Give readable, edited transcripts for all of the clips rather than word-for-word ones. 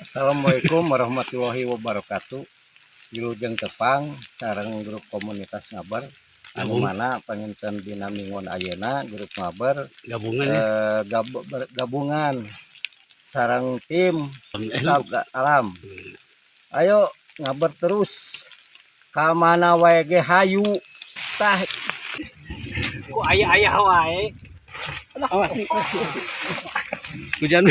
Assalamualaikum warahmatullahi wabarakatuh. Wilujeng tepang sareng grup komunitas Ngabar anu Gabung. mana panginten dina minggon ayeuna grup Ngabar Gabungan ya. Gabungan sareng tim Sabda Alam. Ayo ngabar terus. Ka mana wae ge hayu. Tah Ku aya-aya wae. Awas. Hujan.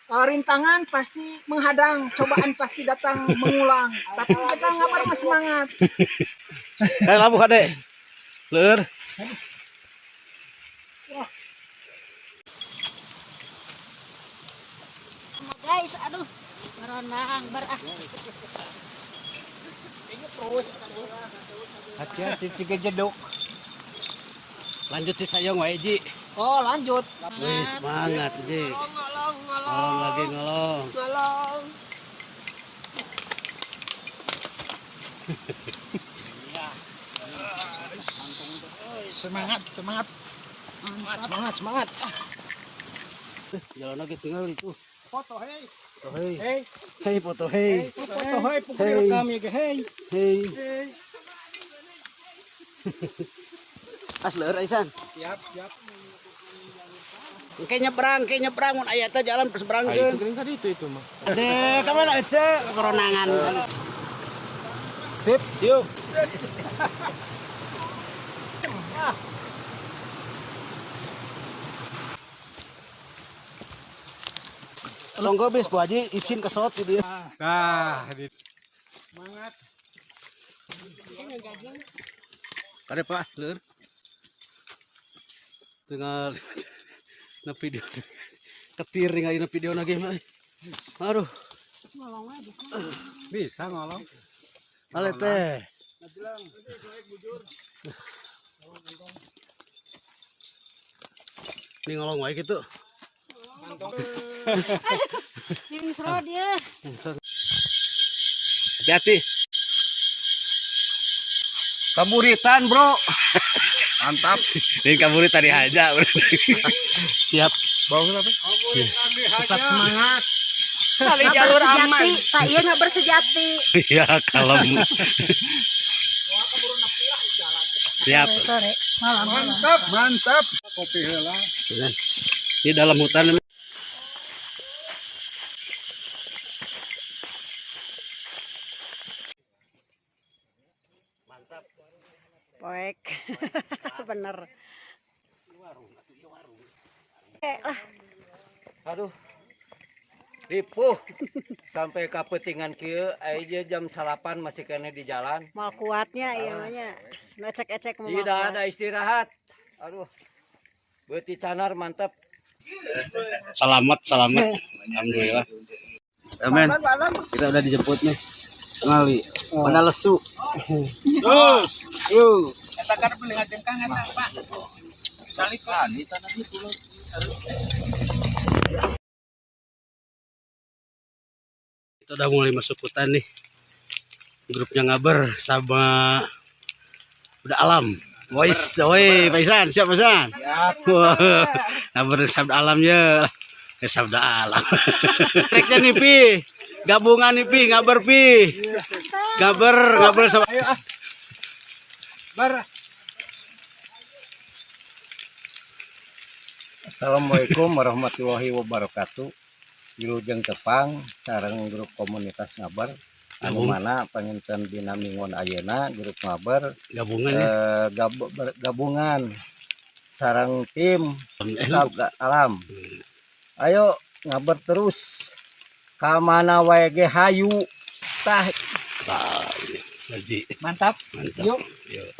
Rintangan pasti menghadang, cobaan pasti datang mengulang. Tapi kita ngabar mah semangat. Kayak labuh kade. Leur. Guys, aduh, meronang berah. Hati-hati tiga jeduk. Lanjut si sayong wae Ji. Oh, lanjut. Wih, semangat Ji. Ngolong, Ngolong lagi ngolong. ngolong. Semangat, semangat. Semangat, semangat, semangat. Jalan lagi tinggal itu. Foto hei. Foto hei. Hei, Hei foto hei. foto hei, pukul Hei. rekam ya ge hei. Hei. Hei. As leur aisan. Siap, siap. Engke nyebrang mun aya teh jalan seberangkeun. tadi itu mah. Deh, ka mana ece keronangan. Sip, yuk. Tonggo bis Bu Haji isin kesot gitu ya. Nah, di semangat. Kade Pak, leur. Tinggal na video. Ketir tinggal na video lagi mah. Aduh, Bisa ngolong. ale teh. Ini ngolong wae gitu. Ini seru dia. Hati-hati. Kaburitan, Bro. Mantap. Ini kabur tadi aja. Siap. Bau apa? Tetap semangat. Kali jalur aman. Pak, iya nggak bersejati. Iya, kalem. Siap. Sore, malam. Mantap, mantap. Kopi heula. Ini dalam hutan. Poek. Bener. Lah, Aduh. Ripuh. Sampai kapetingan kieu aya jam 9 masih kene di jalan. Mal kuatnya iya namanya. Nu ecek-ecek mau Tidak kuat. ada istirahat. Aduh. Beuti canar mantap. Selamat, selamat. Alhamdulillah. Amin. Kita udah dijemput nih. Ngali. Mana lesu. Terus. Yuk. Kita udah mulai masuk hutan nih. Grupnya ngabar sama udah alam. Woi, woi, Paisan, siap Paisan. Siap. Wah, ngabar sabda alam ya. Eh, sabda alam. Treknya nih Pi. Gabungan nih Pi, ngabar Pi. Ngabar, ngabar sama Ayo ah. Bar. Assalamualaikum warahmatullahi wabarakatuh. Wilujeng tepang sareng grup komunitas Ngabar anu Gabung. mana panginten dina minggon ayeuna grup Ngabar gabungan ya. Gabungan sareng tim Sabda Alam. Ayo ngabar terus. Ka mana wae ge hayu. Tah Nah, ini, Haji. Mantap. Mantap. Yuk. Yuk.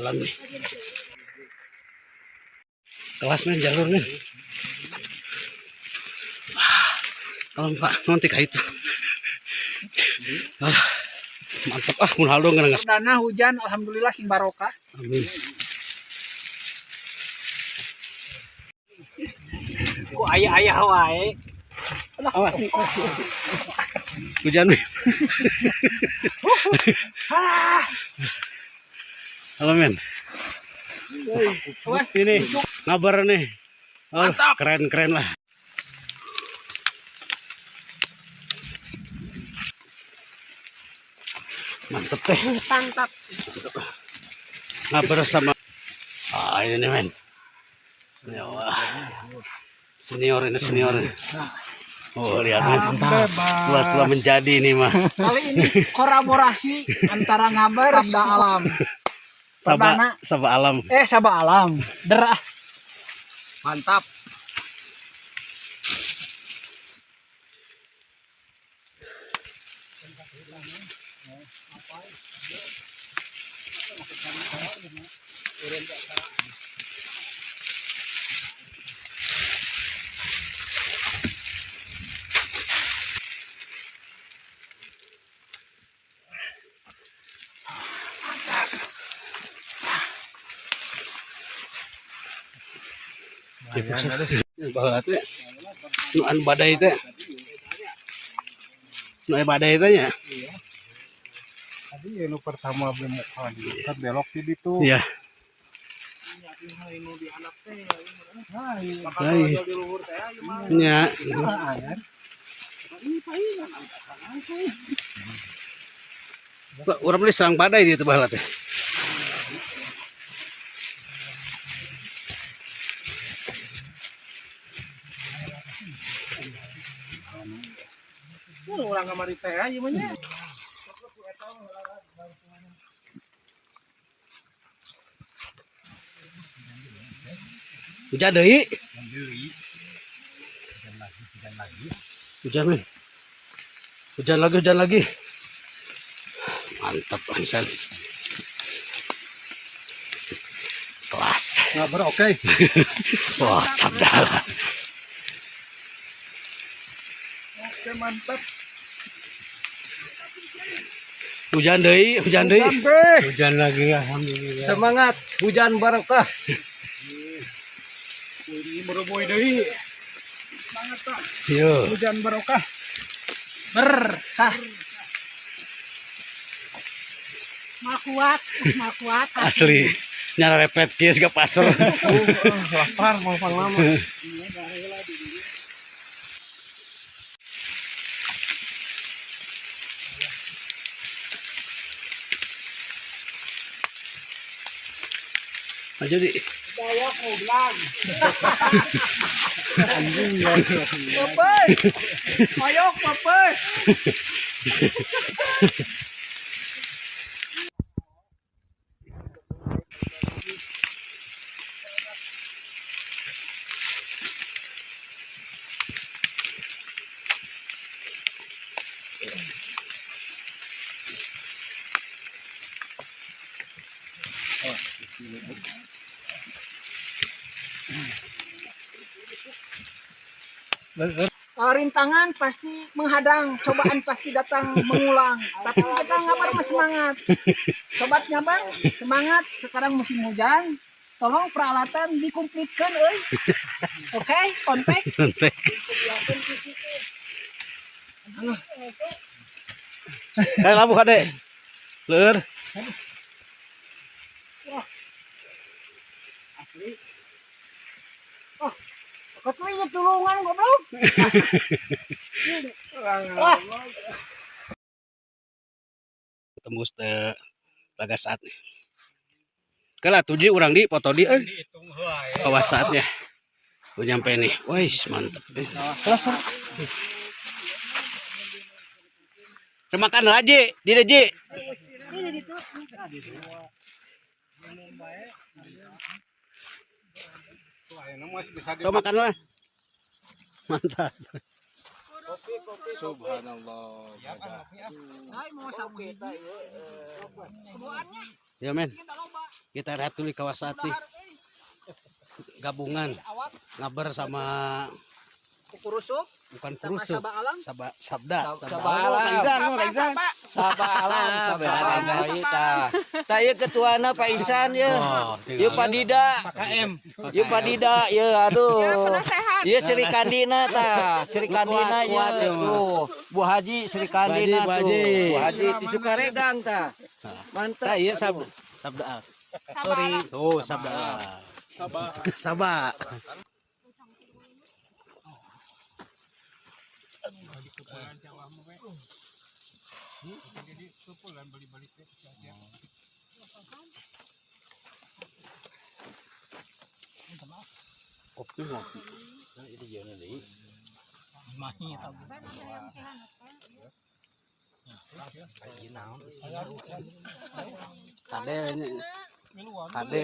Alam nih. Kelas men jalur men. Kalau Pak nanti kayak itu. Ah, mantap ah mun haldo ngeunah. Dana hujan alhamdulillah sing barokah. Amin. Ku ayah-ayah wae. Awas. Hujan men. Halo men. Awas. Ini ngabar nih. Oh, keren-keren lah. Mantep teh. Mantap. Ngabar sama ini nih men. Ya, wah. Senior ini senior. Oh, lihat men. Tua-tua menjadi ini mah. Kali ini kolaborasi antara ngabar sabda alam. Saba Perdana. saba alam. Saba alam. Derah. Mantap. Baheula teh. Nu anu badai teh. Nu aya badai teh nya. Tadi nu pertama bemukan kan belok di ditu. Iya. Ai. Nya. Pak, urang beli serang badai di itu baheula teh. Urang kamari teh ieu mah nya. Hujan deui. Hujan men. Hujan lagi, hujan lagi. Mantap Ansan. Kelas. Ngabar oke. Wah, sabda. Oke mantap. Hujan deui, hujan deui. Hujan lagi alhamdulillah. Semangat, hujan barokah. Ini merubuh deui. Semangat Pak. Yo. Hujan barokah. Berkah. Mau kuat, mau kuat. Asli. Nyala repet kieu siga pasar. Lapar mau pang lama. Aja di. Pepes. Oyok pepes. Rintangan pasti menghadang, cobaan pasti datang mengulang. Tapi kita ngabar mah semangat. Sobat ngabar, semangat. Sekarang musim hujan, tolong peralatan dikumplitkan, euy. Oke, kontak. Kontak. Kayak labuh kade. Leur. Kok tulungan goblok. Wah, Tembus teh raga saat nih. Kala tuji urang di foto di euy. Awas saatnya. Gua nyampe nih. Wais, mantep. Terima kasih lagi, di Ji. Kau makan lah. Mantap. Subhanallah. Ai mau sabu hiji. Keduannya. Ya men. Kita rehat dulu di kawasan nih. Gabungan Awak ngabar sama kukurusuk bukan sama kurusuk. Sabah Alam. Saba, sabda, Sabda Alam. Alam. Kang Isan, Kang Isan. Sabah alam, sabah alam baik tah. Tah ieu ketuana Pak Isan ye. Oh, Ieu Pak Dida. KM. Ieu Pak Dida ye aduh. Sehat. Ieu Sri Kandina tah, Sri Kandina Kuat, kuat, ye. ya, mah. Tuh, Bu Haji Sri Kandina Bu Haji, Bu tuh. Haji. Bu Haji di Sukaregang tah. Mantap. Tah iya sabda. Alam. Sorry. Oh, sabda. Alam. Sabah. Kopi ngopi. Kade ini. Kade.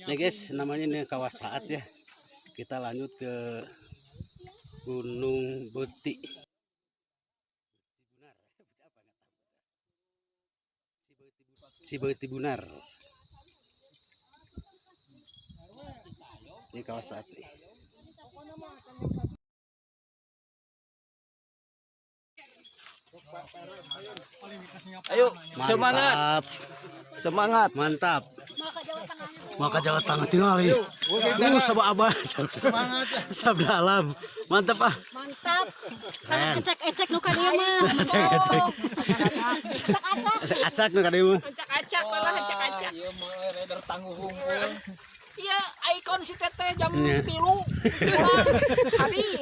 Nih guys, namanya ini Kawah Saat ya. Kita lanjut ke Gunung Beti. Si Beti Bunar. Ini Kawah Saat nih. Ayo, semangat, Mantap, semangat. mantap. Mau ke Jawa Tengah tinggal Sabah abah. Sabda alam. Mantap ah. Mantap. Keren. Ecek-ecek nu ka dieu mah. Acak-acak. Acak-acak nu ka dieu mah. Acak-acak malah acak-acak. Iya mah rider tangguh hungkul. Iya, ikon si teteh jam Iya. 3 pulang hadir.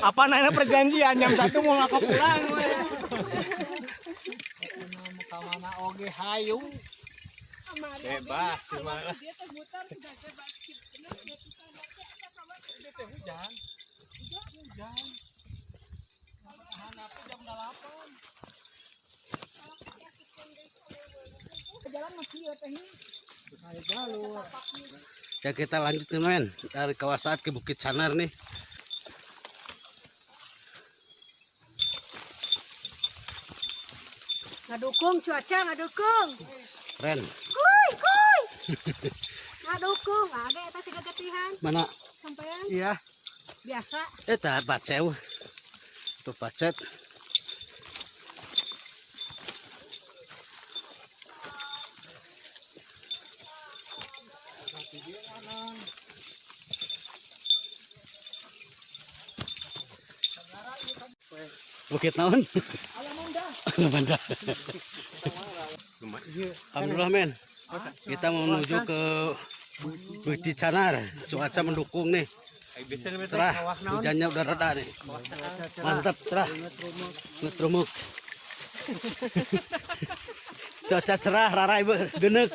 Apa nanya perjanjian jam 1 mau ngapa pulang we. Ka mana oge hayu. Bebas gimana? Hujan. Hujan. Jam 8. Jalan masih ya teh ini. Ya kita lanjut nih men dari Kawah Saat ke Bukit Canar nih. Ngadukung cuaca ngadukung. Keren. Kuy kuy. Ngadukung, age eta siga getihan Mana? sampean Iya. biasa. Eta bacew. Tuh pacet. Bukit naon? Alamanda. Alhamdulillah men. Kita mau menuju ke Bukit Canar. Cuaca mendukung nih. Cerah, hujannya udah reda nih. Mantap, cerah. Ngetrumuk. Cuaca cerah, rara ibu genek.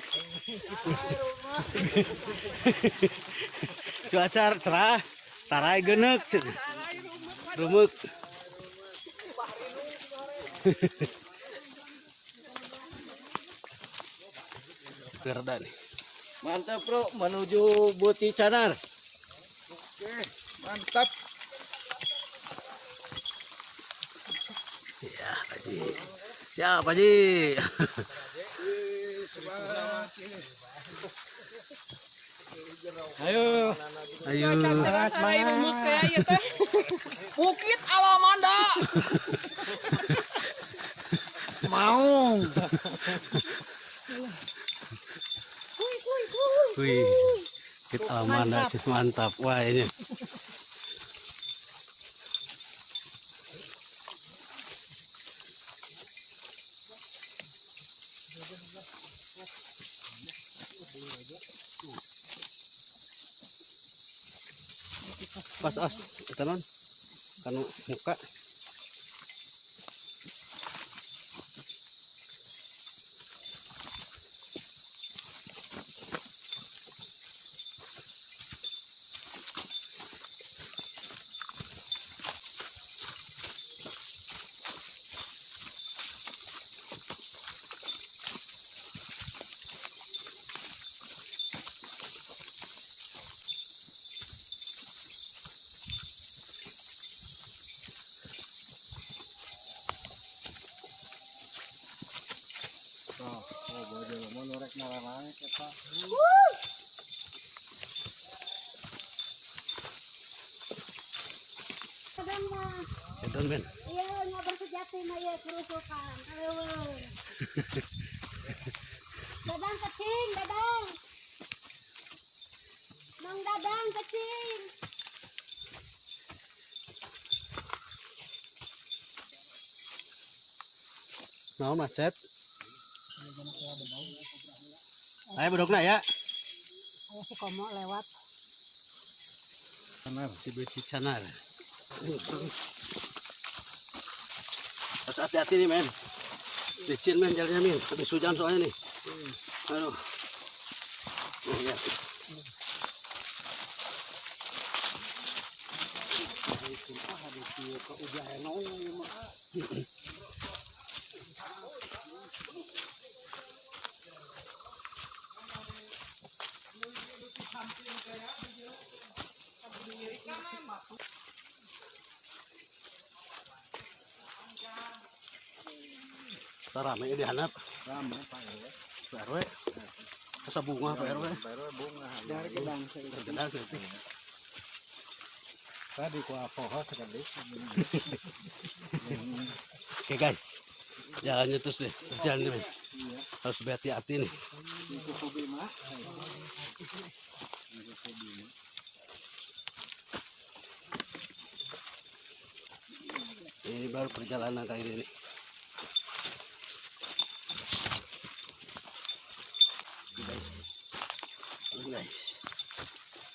Cuaca cerah, rara genek. Rumuk. Reda nih. Mantap, Bro, menuju Bukit Canar. Mantap. Ya, Pak Haji. Siap, Pak Haji. Ayo. Ayo. Bukit Alamanda. Mau. Wih, kita Alamanda sih mantap. Wah ini. Pas as, kita non, kanu muka. Dadang mah. Cedon men. Iya, ngabar sejati mah ieu kerusukan. Eueuh. Dadang kecing, dadang. Mang Dadang kecing. Naon macet? Ayo bedogna ya. Ayo si Komo lewat. Canar, si Beci Canar. Harus hati-hati nih men. Licin men jalannya men. Habis hujan soalnya nih. Aduh. Nih, lihat. Rame di handap. Rame Pak RW. Pak RW. Asa bunga Pak RW. Pak RW bunga. Dari gedang. Terkenal gitu. Tadi ku poho sekali. Oke guys. Jalannya terus deh, terus jalan nih, men. Harus berhati-hati nih. Ini baru perjalanan kali ini nih. Oke, guys. Turun guys.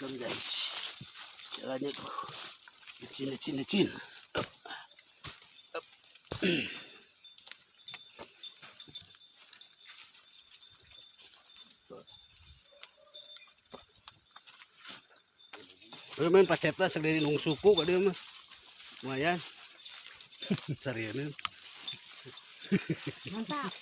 Turun guys. Jalannya tuh licin licin licin. Up. Up. Ayo main pacetna segede nung suku ka dieu mah. Lumayan. Sarieun. Mantap.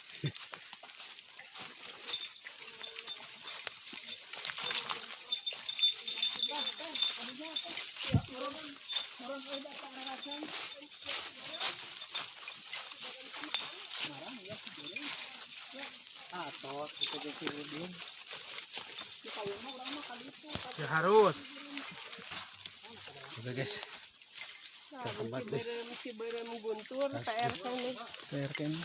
Harus. Oke guys. Kita tempat nih. Si berem guntur PR nih. PRT ini.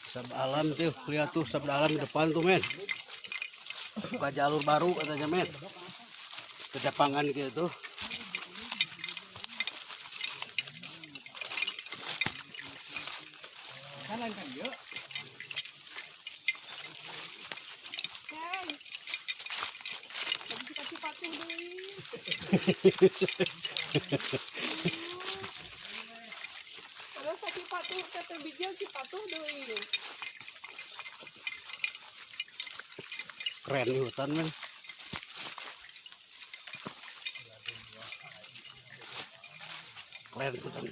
Sab alam tuh, lihat tuh sab alam di depan tuh men. Buka jalur baru katanya men. Ke Jepangan gitu. Kanan kan yuk. Hei. Tadi kasih patuh deui. Kalau sakit patuh kata bijil si patuh deui. Keren nih hutan men. Keren hutan.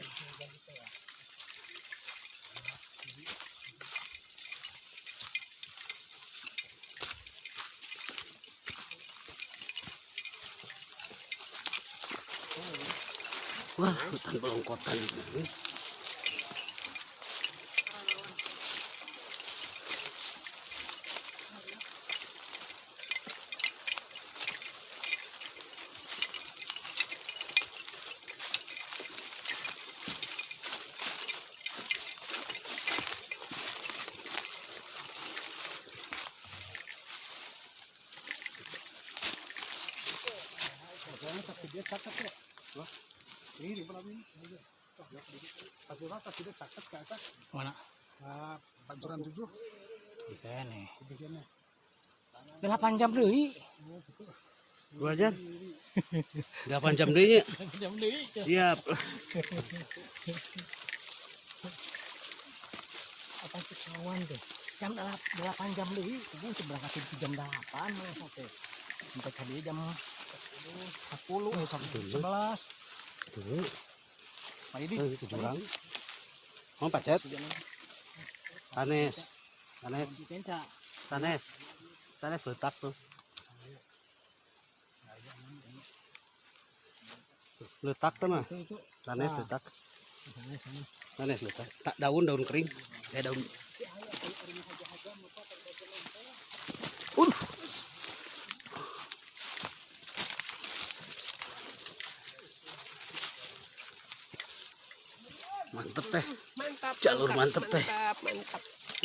Wah, hutan belongkotan ini. Mana? Pancuran 7. Di kene. 8 jam deui. 2 jam. 8 jam deui nya. Jam deui. Siap. Apa sih kawan teh? Jam 8 jam deui, kudu berangkat itu jam 8 mah teh. Sampai ka dieu jam 10 11. Tuh, Pak Didi. itu jurang. Mau pacet? Sanes. Sanes. Kenca. Sanes. Sanes letak tuh. Letak teh mah. Sanes letak. Sanes letak. Tak daun kering. Daun. Mantep teh. Mantap. Jalur mantep teh. Mantap, mantap.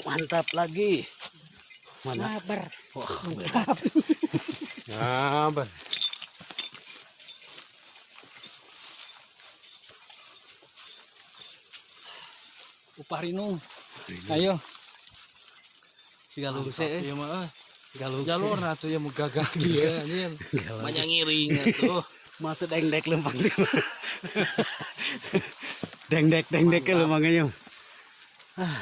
Mantap lagi. Mana? Ngabar. Wah, berat. Ngabar. Upah rinung. Ayo. Si galungse eh. Iya mah Galungse. jalur atuh ya mau gagah kieu anjir. Banyak ngiring atuh. Mah teu dengdek lempang teh. Dengdek dengdek ke lempangnya. Ah.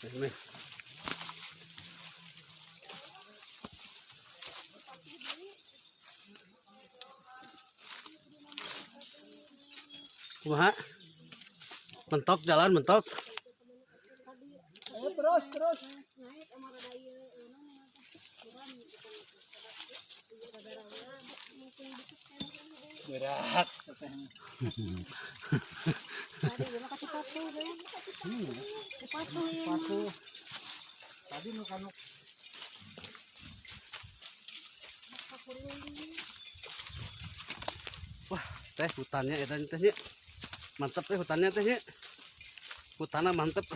Ini. Kumaha? Mentok jalan mentok. Ayo terus terus. Berat. Tadi dia mah ka Cipatu teh. Cipatu ya. Sepatu. Tadi nu kanu Wah, teh hutannya edan tehnya. Mantap teh hutannya tehnya. Hutannya mantep.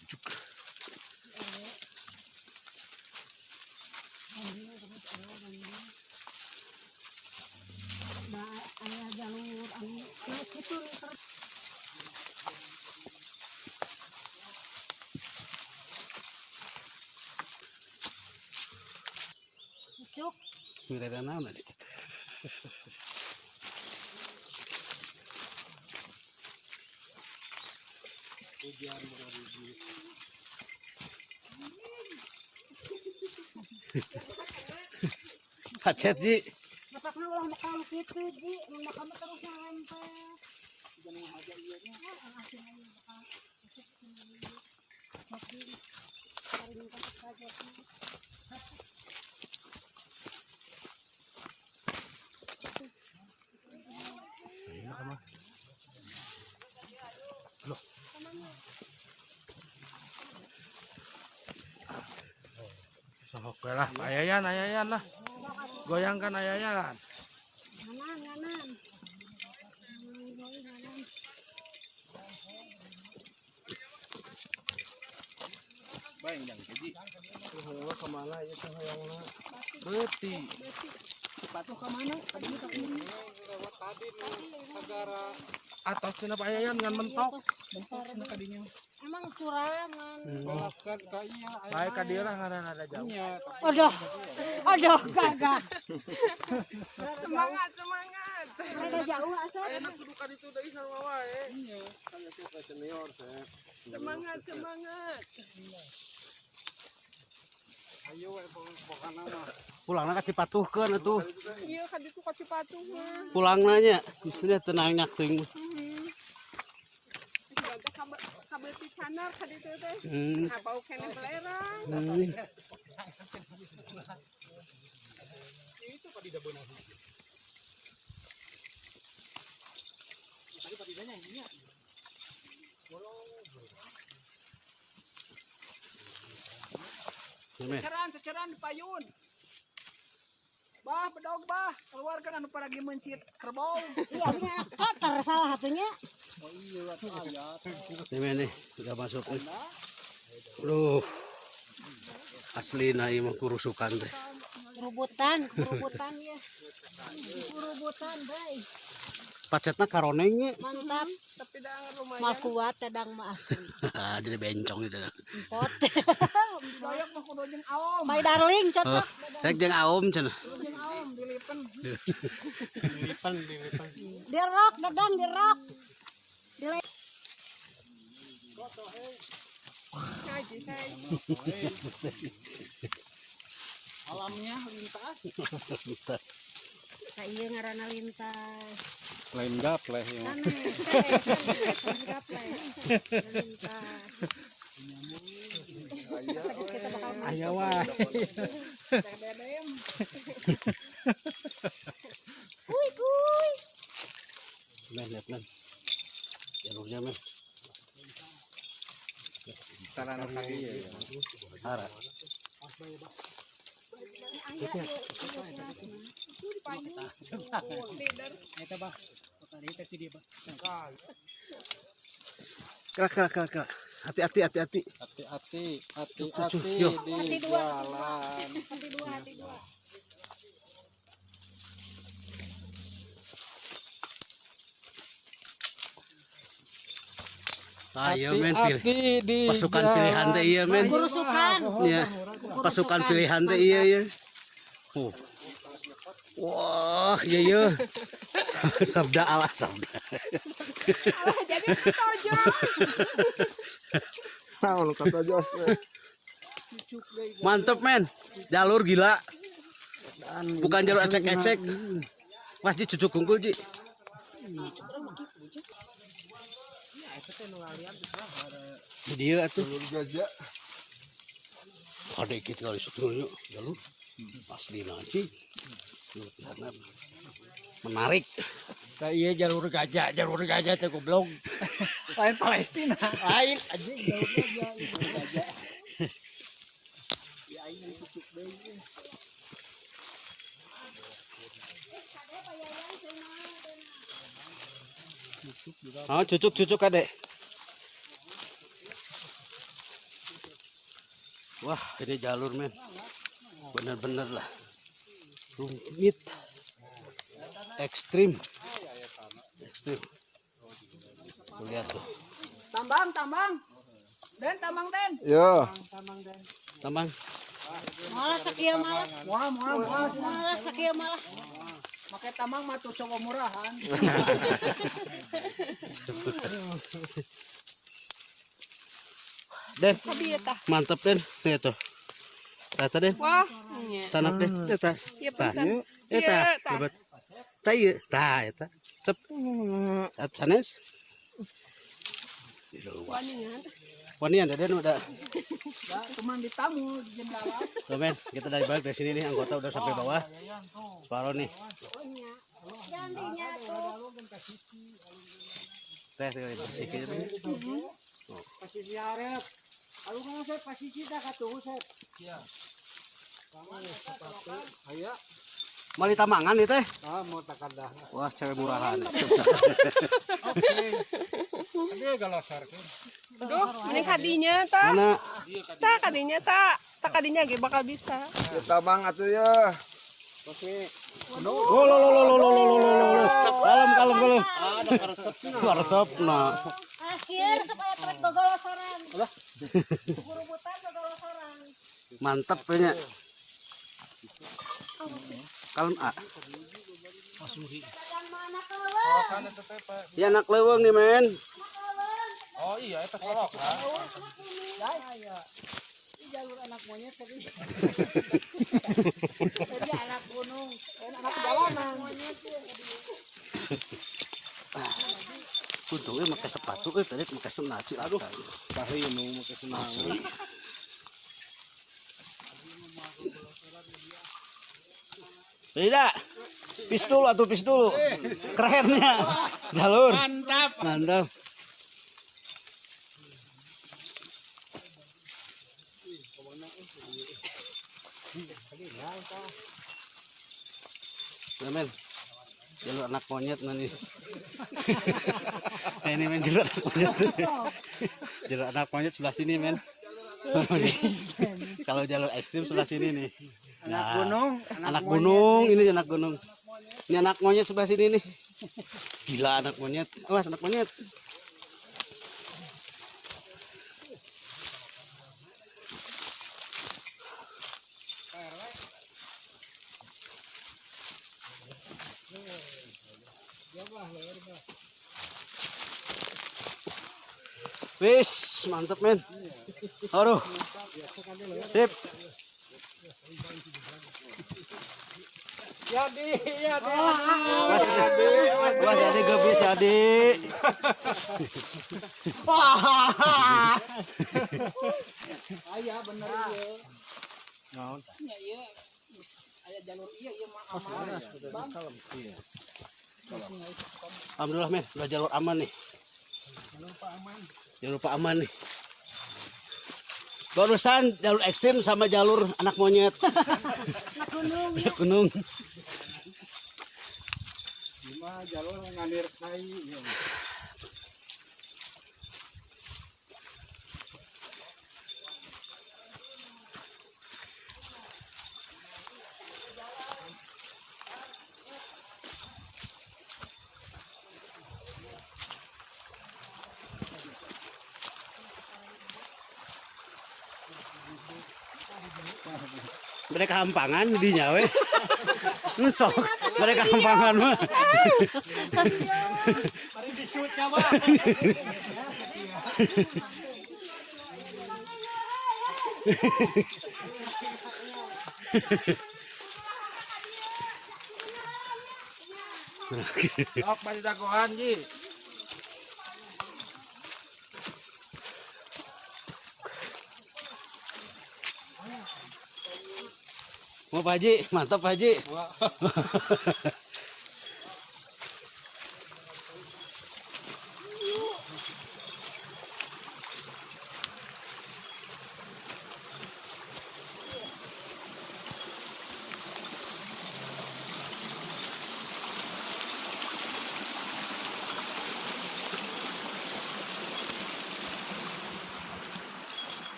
Sejuk. Da aya jalur anu naik kitu nih. Cuk. Mirada naon di situ. Pacet ji. Bapakna ulah bakal kitu ji, mun bakal mah terus ngarempet. Sok we lah, ayayan ayayan lah. Goyangkan ayayan. Nganan, nganan. Baeng jang keji. Heuh kemana ieu teh hayangna? Beuti. Sepatu ke mana? Tadi ka kiri. Tadi negara atas cenah Pak Yayan ngan mentok. Mentok cenah kadinya. Emang curaman. Baik ka dieu lah ngaran ada jauh. Aduh. Aduh, gagah. Semangat, semangat. Rada jauh asa. Enak kudu ka ditu deui sarua wae. Semangat, semangat. Pulangna ka Cipatuhkeun atuh. Iya, ka ditu ka Cipatu mah. Pulangna nya misalnya tenang nyak teuing. Siga ka beuti canar ka ditu teh. Nah, bau keneh belerang. Ceceran, ceceran di payun. Bah, bedog bah, keluarkan anu paragi mencit kerbau. Iya, punya anak kotor salah satunya. Oh iya, atuh aya. Nih nih, udah masuk nih. Aduh. Asli na ieu mah kurusukan teh. Kerubutan, kerubutan ya. Kerubutan, bay. Pacetna karoneng nya. Mantap. Tapi dah lumayan. Mal kuat tadang mah asli. Jadi bencong itu. Empot. Doyok mah kudu jeung aom. My darling cocok. Rek jeung aom cenah. Kudu jeung aom dilipen. Dilipan, dilipan. Di rock dadang di rock. Di Ngaji saya. Alamnya lintas. Lintas. Ka ieu ngaranna lintas. Lain gapleh ya. Aneh, gapleh. Lintas. Terus kita bakal Aya wae. Teh dedem. Kuy kuy. Men, lihat men. Jalurnya men. Sarana kaki ya. Hara. Eta bah. Kali teh ti dieu bah. Kerak kerak kerak kerak. Hati-hati hati-hati. Hati-hati, Cuh, hati-hati yo. di Hati dua. jalan. Hati dua, hati dua. Ayo men pilih. Hati-hati di Pasukan pilihan teh iya men. Kurusukan. Ya. Pasukan pilihan teh iya iya. Oh. Wah, iya iya. Sabda Allah sabda. Alah, jadi tojo. Tahu kata Jos. Mantep men. Jalur gila. Bukan jalur ecek-ecek. Mas Ji cucuk gungkul Ji. Di dieu atuh. Ada ikut kali sebetulnya jalur asli nanti. Menarik. Kayak iya jalur gajah teh goblok. Lain Palestina. Lain anjing jalur gajah, jalur gajah. Oh, cucuk cucuk adek. Wah, ini jalur men. Bener-bener lah. Rumit. Ekstrim. Ekstrim. Tuh, lihat tuh. Tambang, tambang. Den, tambang den. Yo. Tambang. Malah sakieu malah. Moal, moal, moal. Malah sakieu malah. Make tambang mah tuh coba murahan. Den, Tadi ya tah. mantep Den. Nih tuh. Tata Den. Wah, nya. Sanak Den. Eta. Iya Tah. pisan. Eta. Iya, tah. Lebat. Tah ieu. Tah eta. Cep. At sanes. Luas. Wanian. Wanian Den udah. Ya, cuman ditamu di jendela. Tuh men, kita dari balik dari sini nih anggota udah sampai bawah. Separuh nih. Jangan dinya tuh. Teh, teh, bersih gitu. Pasisi hareup. Aduh kana saya pasisi tah katuh saya. Mali tamangan nih teh. Ah, mau takadah. Wah, cewek murahan. Dia galosar kan. Aduh, mending kadinya tah. Mana? Tah kadinya tah. Tah kadinya ge bakal bisa. Tabang atuh ya. Oh, lo lo lo lo lo lo lo lo lo. Kalem kalem kalem. Karesep nah. Akhir supaya trek gogolosoran. Burubutan gogolosoran. Mantap kayaknya. Kalem ah. Dadang mah anak leuweung. Ya anak leuweung nih men. Oh iya, itu solok lah. Ini jalur anak monyet tadi. Jadi anak gunung, anak jalanan. Untungnya pakai sepatu, tadi pakai sendal sih. Aduh. Pahri nu make senang. Asli. Tidak. Pis dulu atau pis dulu. Kerennya. Jalur. Mantap. Mantap. Nah, men. Jalur anak monyet nanti. Nah, ini men jalur anak monyet. Jalur anak monyet sebelah sini men. Kalau jalur ekstrim sebelah sini nih. Anak gunung, anak gunung, ini anak gunung. Ini anak monyet sebelah sini nih. Gila anak monyet. Awas anak monyet. Wis, mantep men. Aduh. Sip. Ya di, ya di. Mas Adi gebis Adi. Wah. Aya bener ieu. Naon? Nya ieu aya jalur ieu ieu mah aman. Bang. Iya. Alhamdulillah men, udah jalur aman nih. Jalur Pak Aman nih. Barusan jalur ekstrim sama jalur anak monyet. Anak gunung. Anak gunung. Lima jalur ngalir kai. Mereka hampangan di nyawe. Ngesok. Mereka hampangan mah. Mari disutnya mah. Sok bari dagoan ji. Mau Pak Haji, mantap Pak Haji.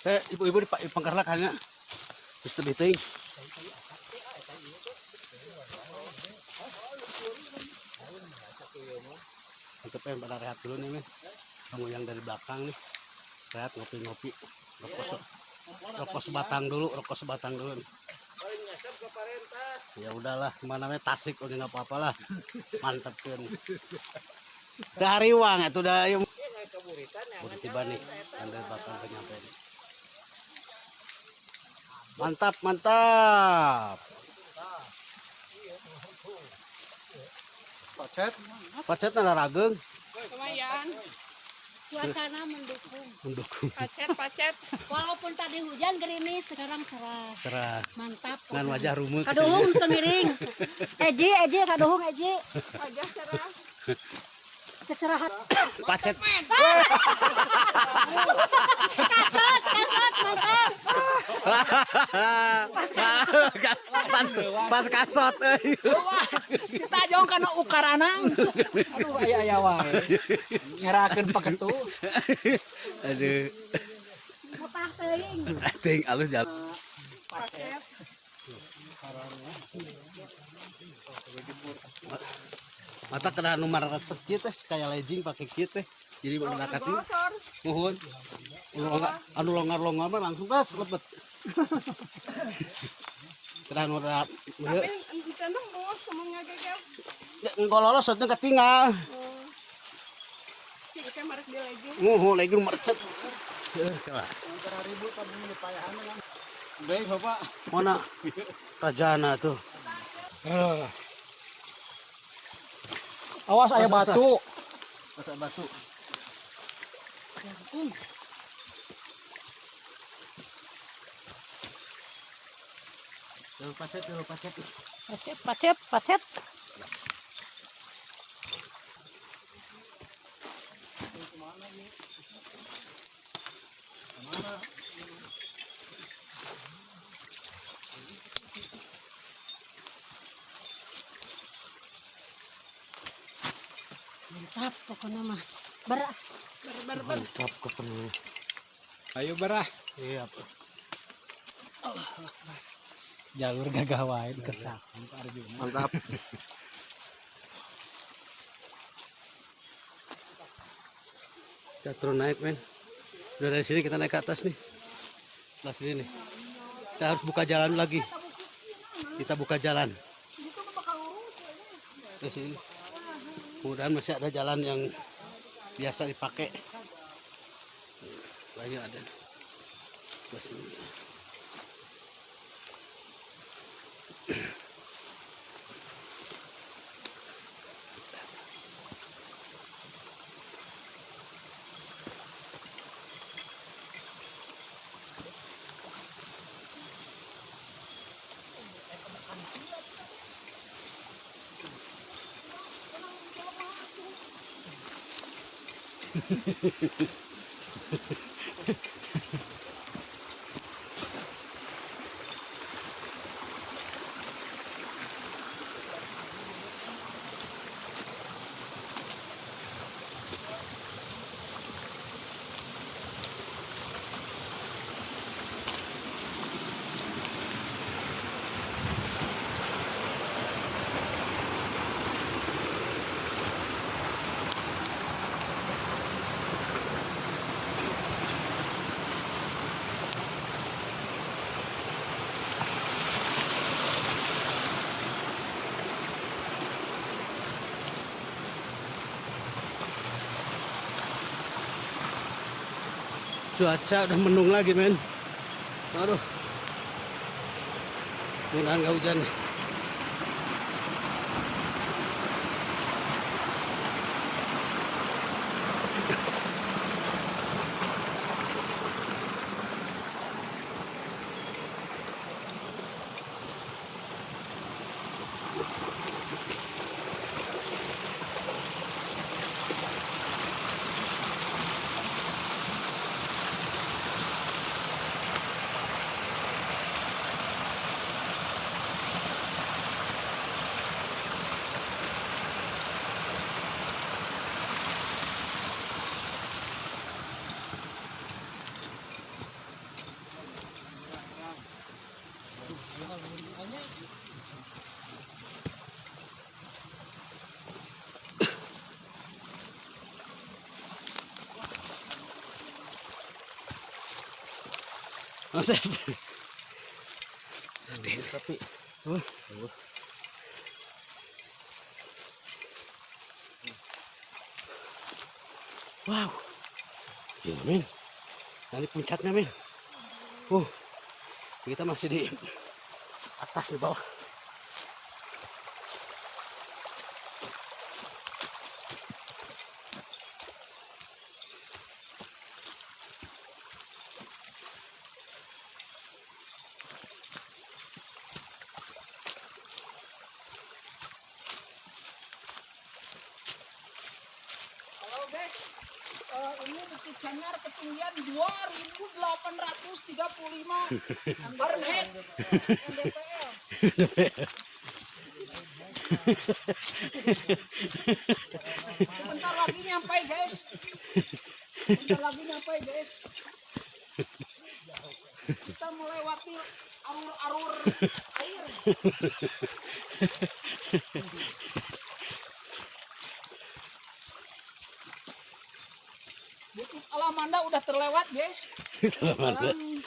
Ibu-ibu di pangkarlak hanya terus teuing. Mantep ya, pada rehat dulu nih men. Tunggu yang dari belakang nih. Rehat ngopi-ngopi. Rokok sebatang dulu, rokok sebatang dulu nih. Ya udahlah, kemana namanya Tasik oke nggak apa-apa lah. Mantep kan. Dari uang itu udah udah tiba nih, yang dari belakang udah nyampe nih. Mantap, mantap. Pacet. Pacet nana rageng. Lumayan. Suasana mendukung. Mendukung. Pacet, pacet. Walaupun tadi hujan gerimis, sekarang cerah. Cerah. Mantap. Ngan wajah rumah. Kaduhung temiring. Eji, Eji, kaduhung Eji. Wajah cerah. Kecerahan. Pacet. Kasot, kasot, mantap. Pas kasot. Kita jong kana ukaranang. Aduh aya aya wae. Ngerakeun paketu. Aduh. Mutah teuing. Teuing alus jalan. Pacet. Mata kena nu marecet kieu teh kayak legging pakai kieu teh. Jadi mana nakati. Nuhun. Anu longgar-longgar mah langsung gas lebet. Kena nu rap. Tapi ente nembus semuanya gagal. Engko lolos teh ketinggal. Cik ke marek di legging. Nuhun legging marecet. Baik Bapak. Mana rajana tuh. Awas aya batu. Awas aya batu. Jalur pacet, jalur pacet. Pacet, pacet, pacet. Mantap pokoknya mah. Ber. Mantap kepenuh. Ayo berah. Iya. Jalur gagah wae dikersakon Pak Arjuna. Mantap. Kita turun naik, men. Udah dari sini kita naik ke atas nih. Setelah sini nih. Kita harus buka jalan lagi. Kita buka jalan. Dari sini. Kemudian masih ada jalan yang biasa dipakai. Banyak ada. Sebelah sini bisa. Cuaca udah mendung lagi, men. Aduh, mudah-mudahan nggak hujan. Mas, Tapi wow, gila, men. Nah, ini puncaknya, men. Kita masih di atas di bawah. Halo guys, ini Bukit Canar ketinggian 2835 Fahrenheit MDPL. Sebentar lagi nyampe guys. Sebentar lagi nyampe guys. Kita melewati arur-arur air. Bukit Alamanda udah terlewat guys. Alamanda. Sekarang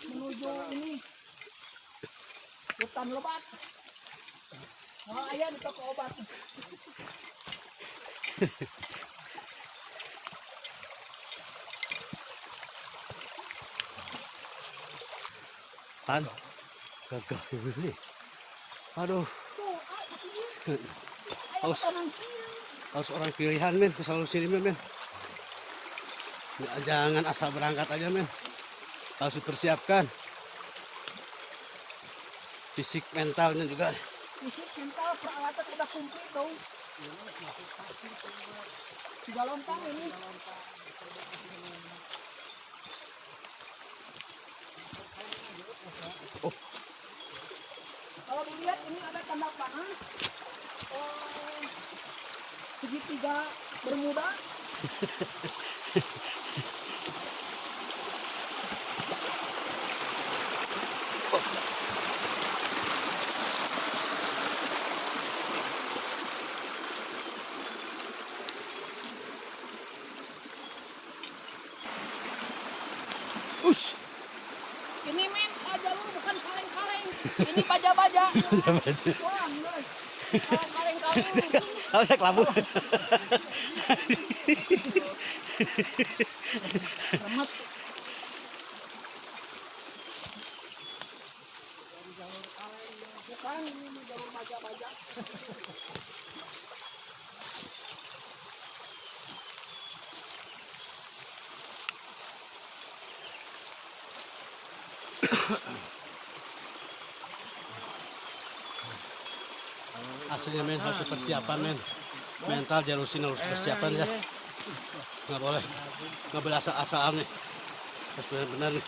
menuju ini hutan lebat. Nah, ayah di toko obat. Tan gagah ini. Aduh. Harus, harus orang pilihan, men, ke selalu sini, men. Jangan asal berangkat aja, men. Harus dipersiapkan fisik mentalnya juga. Fisik mental peralatan udah komplit dong. Sudah lontang ini. Oh. Kalau dilihat ini ada tanda panah. Segitiga bermuda. Ush. Ini men, jalur bukan kaleng-kaleng. Ini baja-baja. Baja-baja. Wah, guys. Kaleng-kaleng. Awas saya kelabu. Remet. Dari jalur kaleng, bukan ini jalur baja-baja. Aslinya men harus persiapan men, mental jalur sini harus persiapan ya, nggak boleh asal-asalan nih, harus benar-benar nih.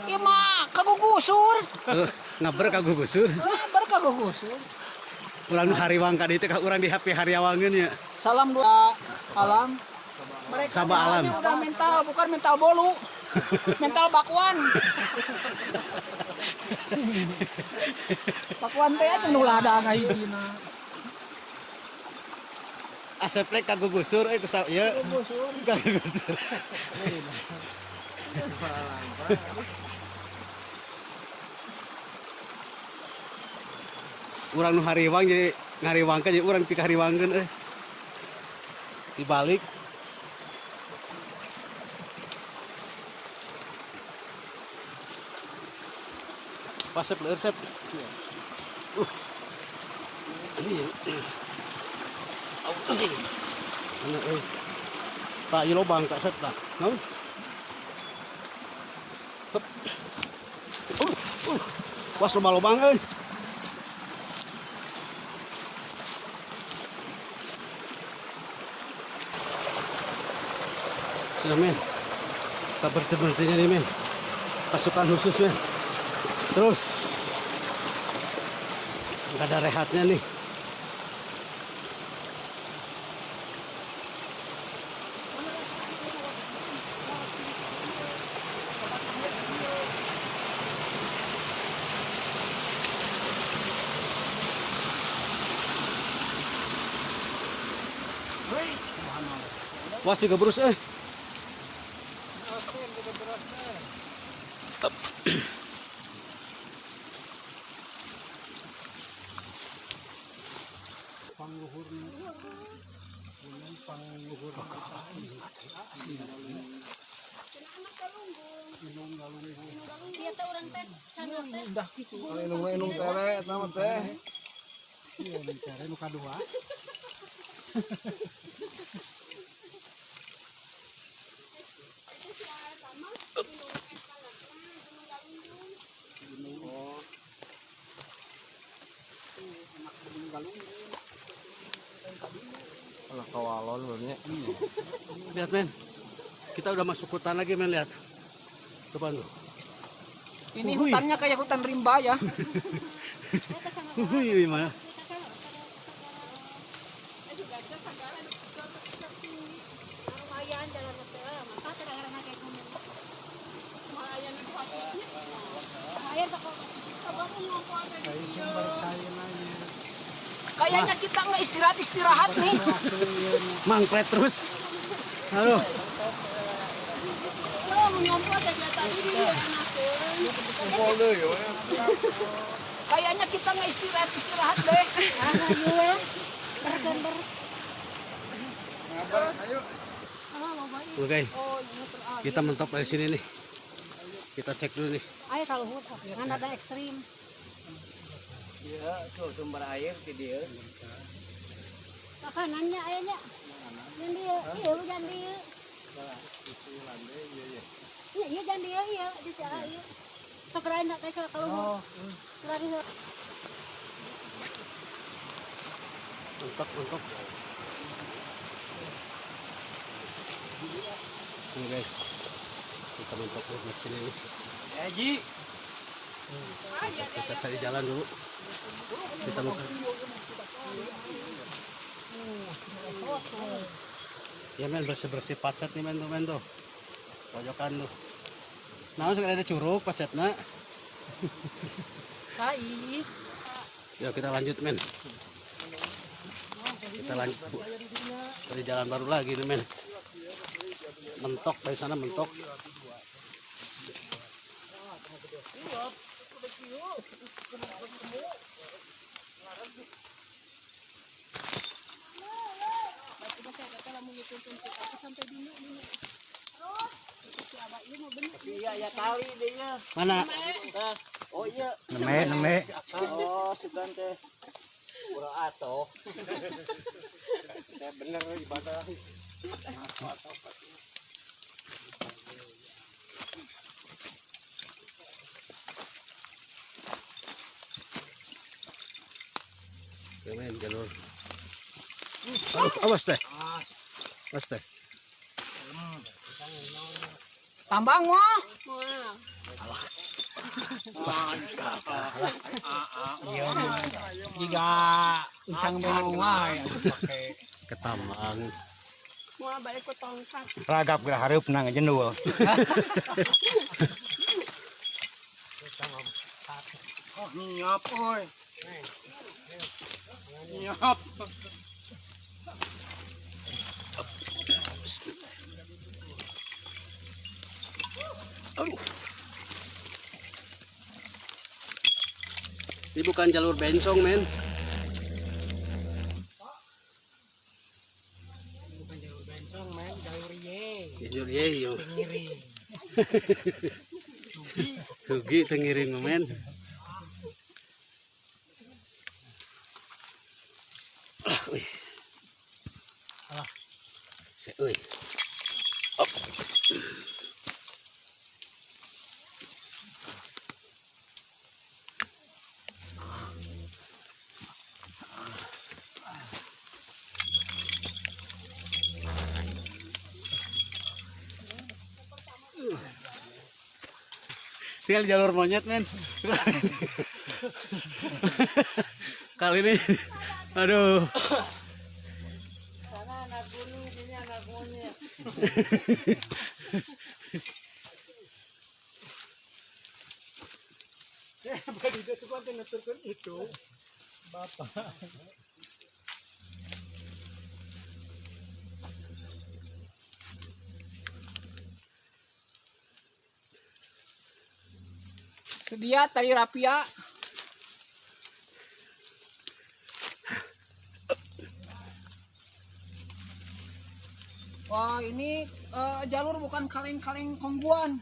Iya mah kagugusur. Ngaber kagugusur. Ngaber kagugusur. Urang hariwang ka ditu ka urang di HP hariawangeun ya. Salam dua alam. Mereka Sabah alam. Udah mental, bukan mental bolu. Mental bakwan. Bakwan teh atuh nu lada ngahijina. Asep lek kagugusur euy kusa ieu. Kagugusur. Kagugusur. Urang nu hariwang jadi ngariwangkeun jadi urang pikahariwangkeun euy. Dibalik. Pasep leur sep. Mana euy. Tak ieu lobang tak sep tah. Naon? Hup. Was loba-lobang euy. Sudah men. Tak berhenti-berhentinya nih men. Pasukan khusus men. Terus nggak ada rehatnya nih. Was tiga berus eh. Inung tere eta mah teh. Iya, tere nu kadua. Alah kawalon benernya. Lihat men, kita udah masuk hutan lagi men, lihat. Depan tuh. Ini hutannya kayak hutan rimba ya. Hui, mana? Kayaknya kita nggak istirahat-istirahat nih. Mangkret terus. Aduh. Kayaknya kita nggak istirahat-istirahat deh. Oke, kita mentok dari sini nih. Kita cek dulu nih. Ayo kalau kan ada ekstrim. Iya, tuh sumber air di dia. Makanannya ayahnya. Yang dia, iya jangan dia. Iya, iya jangan dia, iya di sana iya. Sok rain teh kalau. Mentok, mentok. Ini guys, kita mentok di sini nih. Ji. Kita cari jalan dulu. Kita mau. Ya men, bersih-bersih pacet nih men tuh men tuh. Pojokan tuh. Nah, sekarang ada curug pacetna. Tai. Ya kita lanjut men. Kita lanjut Bu. Dari jalan baru lagi nih men. Mentok dari sana mentok. Iya ya kali deh ya. Mana? Oh iya. Neme neme. Oh sugan teh. Pura atoh. Bener ibadah. Oke men, jalur. Aduh, awas teh. Awas teh. Tambang mah. Iya. Jika encang memang wae pake Ketambang. Mau balik ke tongkat. ragap geura hareupna ngejendul. Oh, nyiap oi. Nyiap. Aduh. Ini bukan jalur bencong men. Bukan jalur bencong men, jalur ye. Jalur ye yo. Tengiring. Rugi tengiring men. Ah, uy. Alah. Se uy. Op. Tinggal jalur monyet men. Kali ini aduh. Sana anak gunung, sini anak monyet. Badi dia suka teh nuturkeun itu. Bapak. Sedia tali rapia. Wah, ini jalur bukan kaleng-kaleng kongguan.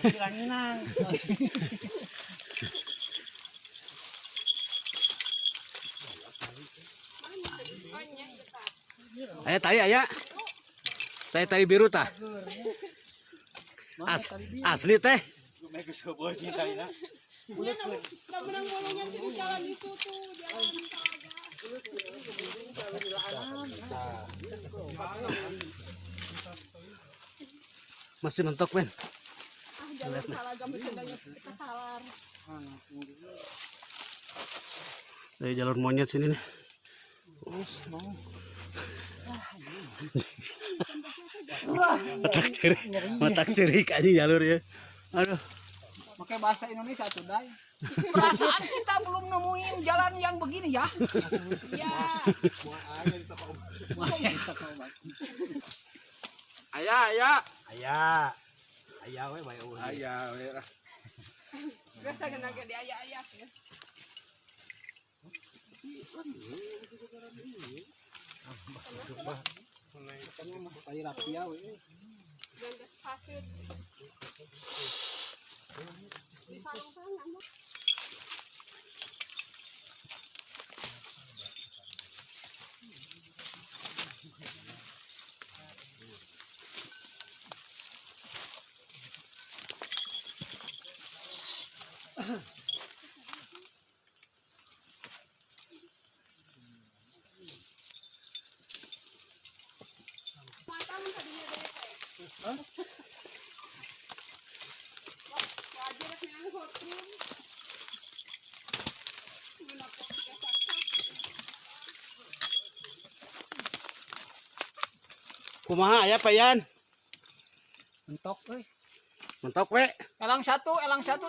Ranginang. Aya tai aya. Tai tai biru tah. Asli teh. Menang bolongan di jalan itu tuh, jalan Talaga. Masih mentok men. Ah, jalur Talaga mencegahnya kita kalar. Dari jalur monyet sini nih. Matak cerik anjing jalur ya. Aduh. Pakai bahasa Indonesia tuh, Dai. Perasaan kita belum nemuin jalan yang begini ya. Iya. Aya aya. Aya. Aya we bae eueuh. Aya we lah. Biasa kena ge diayak-ayak ya. Tali rapia we. Dan pasir. Di sarung tangan. Kumaha aya Pak Yan? Mentok euy. Mentok we. Elang satu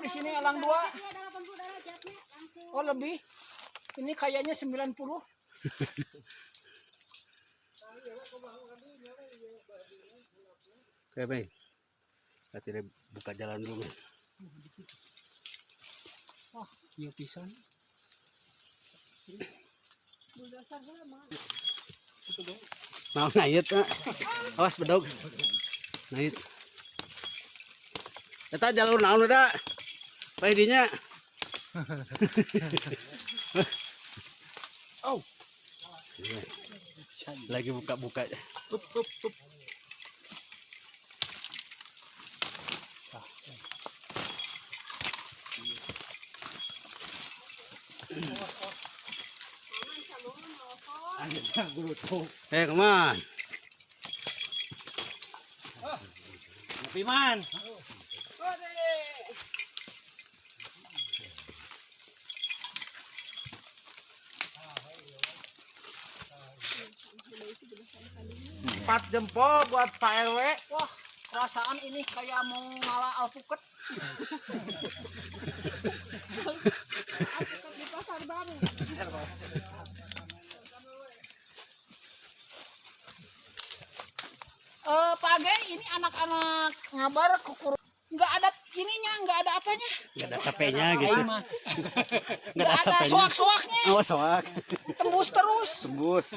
di sini, elang dua. Iya, 80 derajatnya langsung. Oh, lebih. Ini kayaknya 90. Oke, Bang. Kita tidak buka jalan dulu, men. Wah, ieu pisan. Mau ngayet, ah. Awas bedog. Ngayet. Eta jalur naon udah? Pak dinya. Oh. Lagi buka-buka. Tup tup tup. Eh, come on. Ngopi man. Empat jempol buat Pak RW. Wah, perasaan ini kayak mau ngalah alpukat. Alpukat di pasar baru. Eh, Pak Age, ini anak-anak ngabar kukur nggak ada ininya, nggak ada apanya. Nggak ada capeknya gitu. Aing mah. Nggak Nggak ada ada capeknya. soak-soaknya, Oh, soak. tembus terus. Tembus.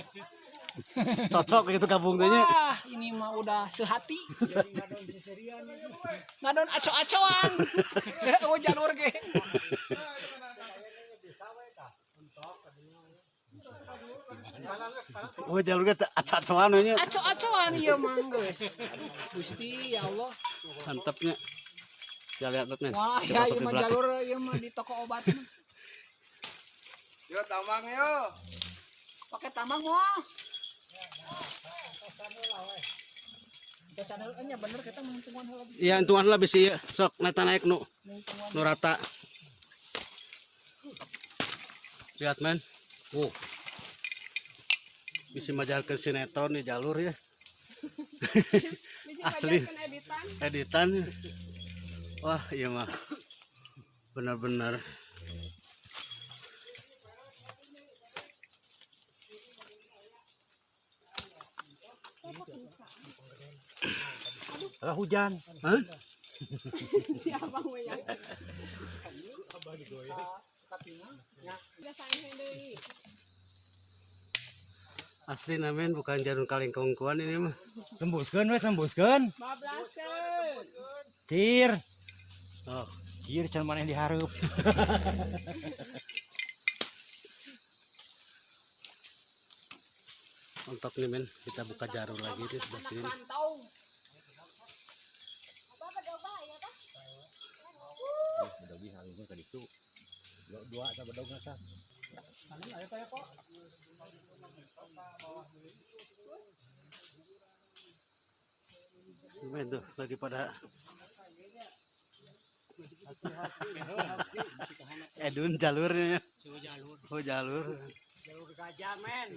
Cocok gitu gabungnya. Wah, ini mah udah sehati. Ngadon aco-acoan. Oh, jalur ge. Oh, jalurnya teh aco-acoan we nya. Aco-acoan ieu mah geus. Aduh, Gusti ya Allah. Mantapnya. Ya lihat lihat men. Wah, Kita ya masuk ieu di mah belakang. jalur ieu mah di toko obat mah. Yo tambang yo. Pakai tambang mah. Kesana nya bener kita menghitungkan heula. Iya, entungan lah bisi ieu. Sok neta naik nu. Nu rata. Lihat men. Oh. Bisa majalkeun sinetron di jalur ya. Bisa Asli. ngajarkeun editan. Editan. Wah, iya mah. Benar-benar. Ah, hujan. Hah? Siapa mau ya? Biasanya deui. Asli namen bukan jalur kalingkongkuan ini mah. Tembuskeun we, tembuskeun. Bablaskeun. Cir. Oh, Cir can maneh dihareup. untuk nih men, kita buka jalur lagi di sebelah sini. Pantau. Abah berdoa ya, Pak. Dua sa bedog na sa. Men tuh lagi pada Edun jalurnya. Oh jalur. Jalur gajah men.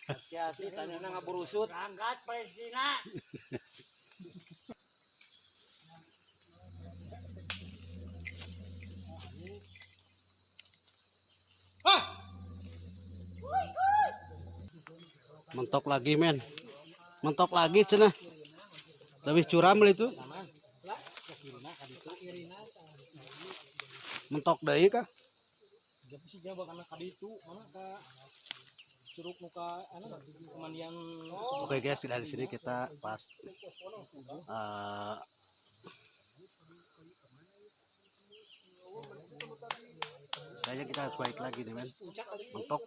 Hati-hati tanahnya ngaburusut. Berangkat Palestina. Mentok lagi men. Mentok lagi cenah. Lebih curam lah itu. Mentok deui kah? Tapi sih jauh karena kali itu mana ka curug muka anu pemandian. Oke guys, dari sini kita pas kayaknya kita harus balik lagi nih men. Mentok.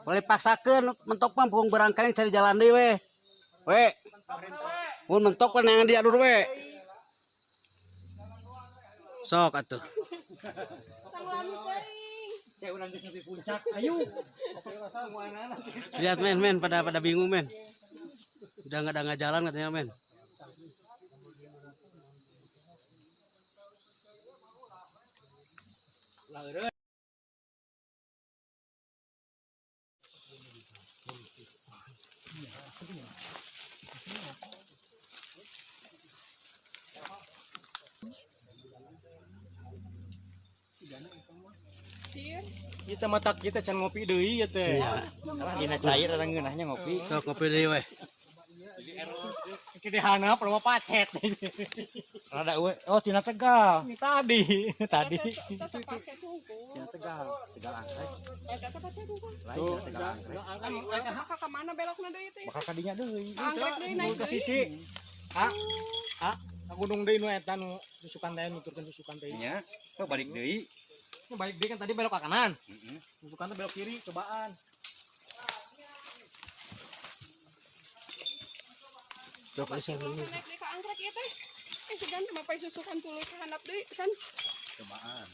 Boleh paksakan mentok mah pung barangkali cari jalan deui we. We. Mun mentok kan yang diadur we. Sok atuh. Tang lami teuing. Cek urang geus nepi puncak. Ayo. Lihat men, men pada pada bingung men. Udah nggak ada nggak jalan katanya men. Kita mata kita can ngopi deui ya teh. Iya. Dina cair ada ngeunahnya ngopi. Sok ngopi deui weh. Kita hanap rumah pacet. Rada we. Oh, tina Tegal. Ini tadi, tadi. Tina Tegal, Tegal angkrek. Eta pacet hungkul. Lain tina Tegal angkrek. Maka ka mana belokna deui teh? Bakal kadinya deui. Angkrek deui naik Ke deui. sisi. A. A. Ka gunung deui nu eta nu susukan teh nuturkeun susukan teh. Nya, kok balik deui. Ini balik deui kan tadi belok ke kanan. Susukan teh belok kiri cobaan. Sok geus Kalau naik deui ka angkrek ieu teh. Eh segan mah pai susukan tuluy ka handap deui san. Cobaan.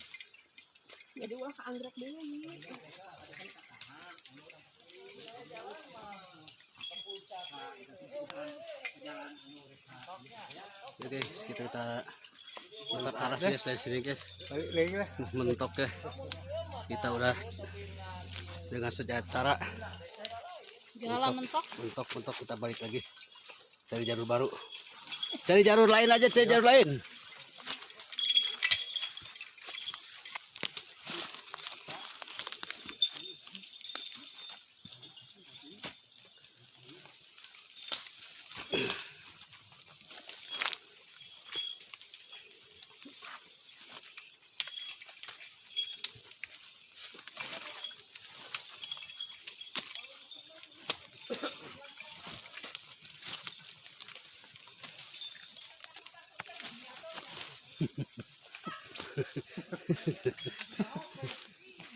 Jadi ulah ka angkrek deui. Ya guys, kita putar arah guys dari sini guys. Mentok ya. Kita udah dengan sejahtera Jalan mentok. mentok mentok kita balik lagi. Cari jalur baru. Cari jalur lain aja, cari jalur lain.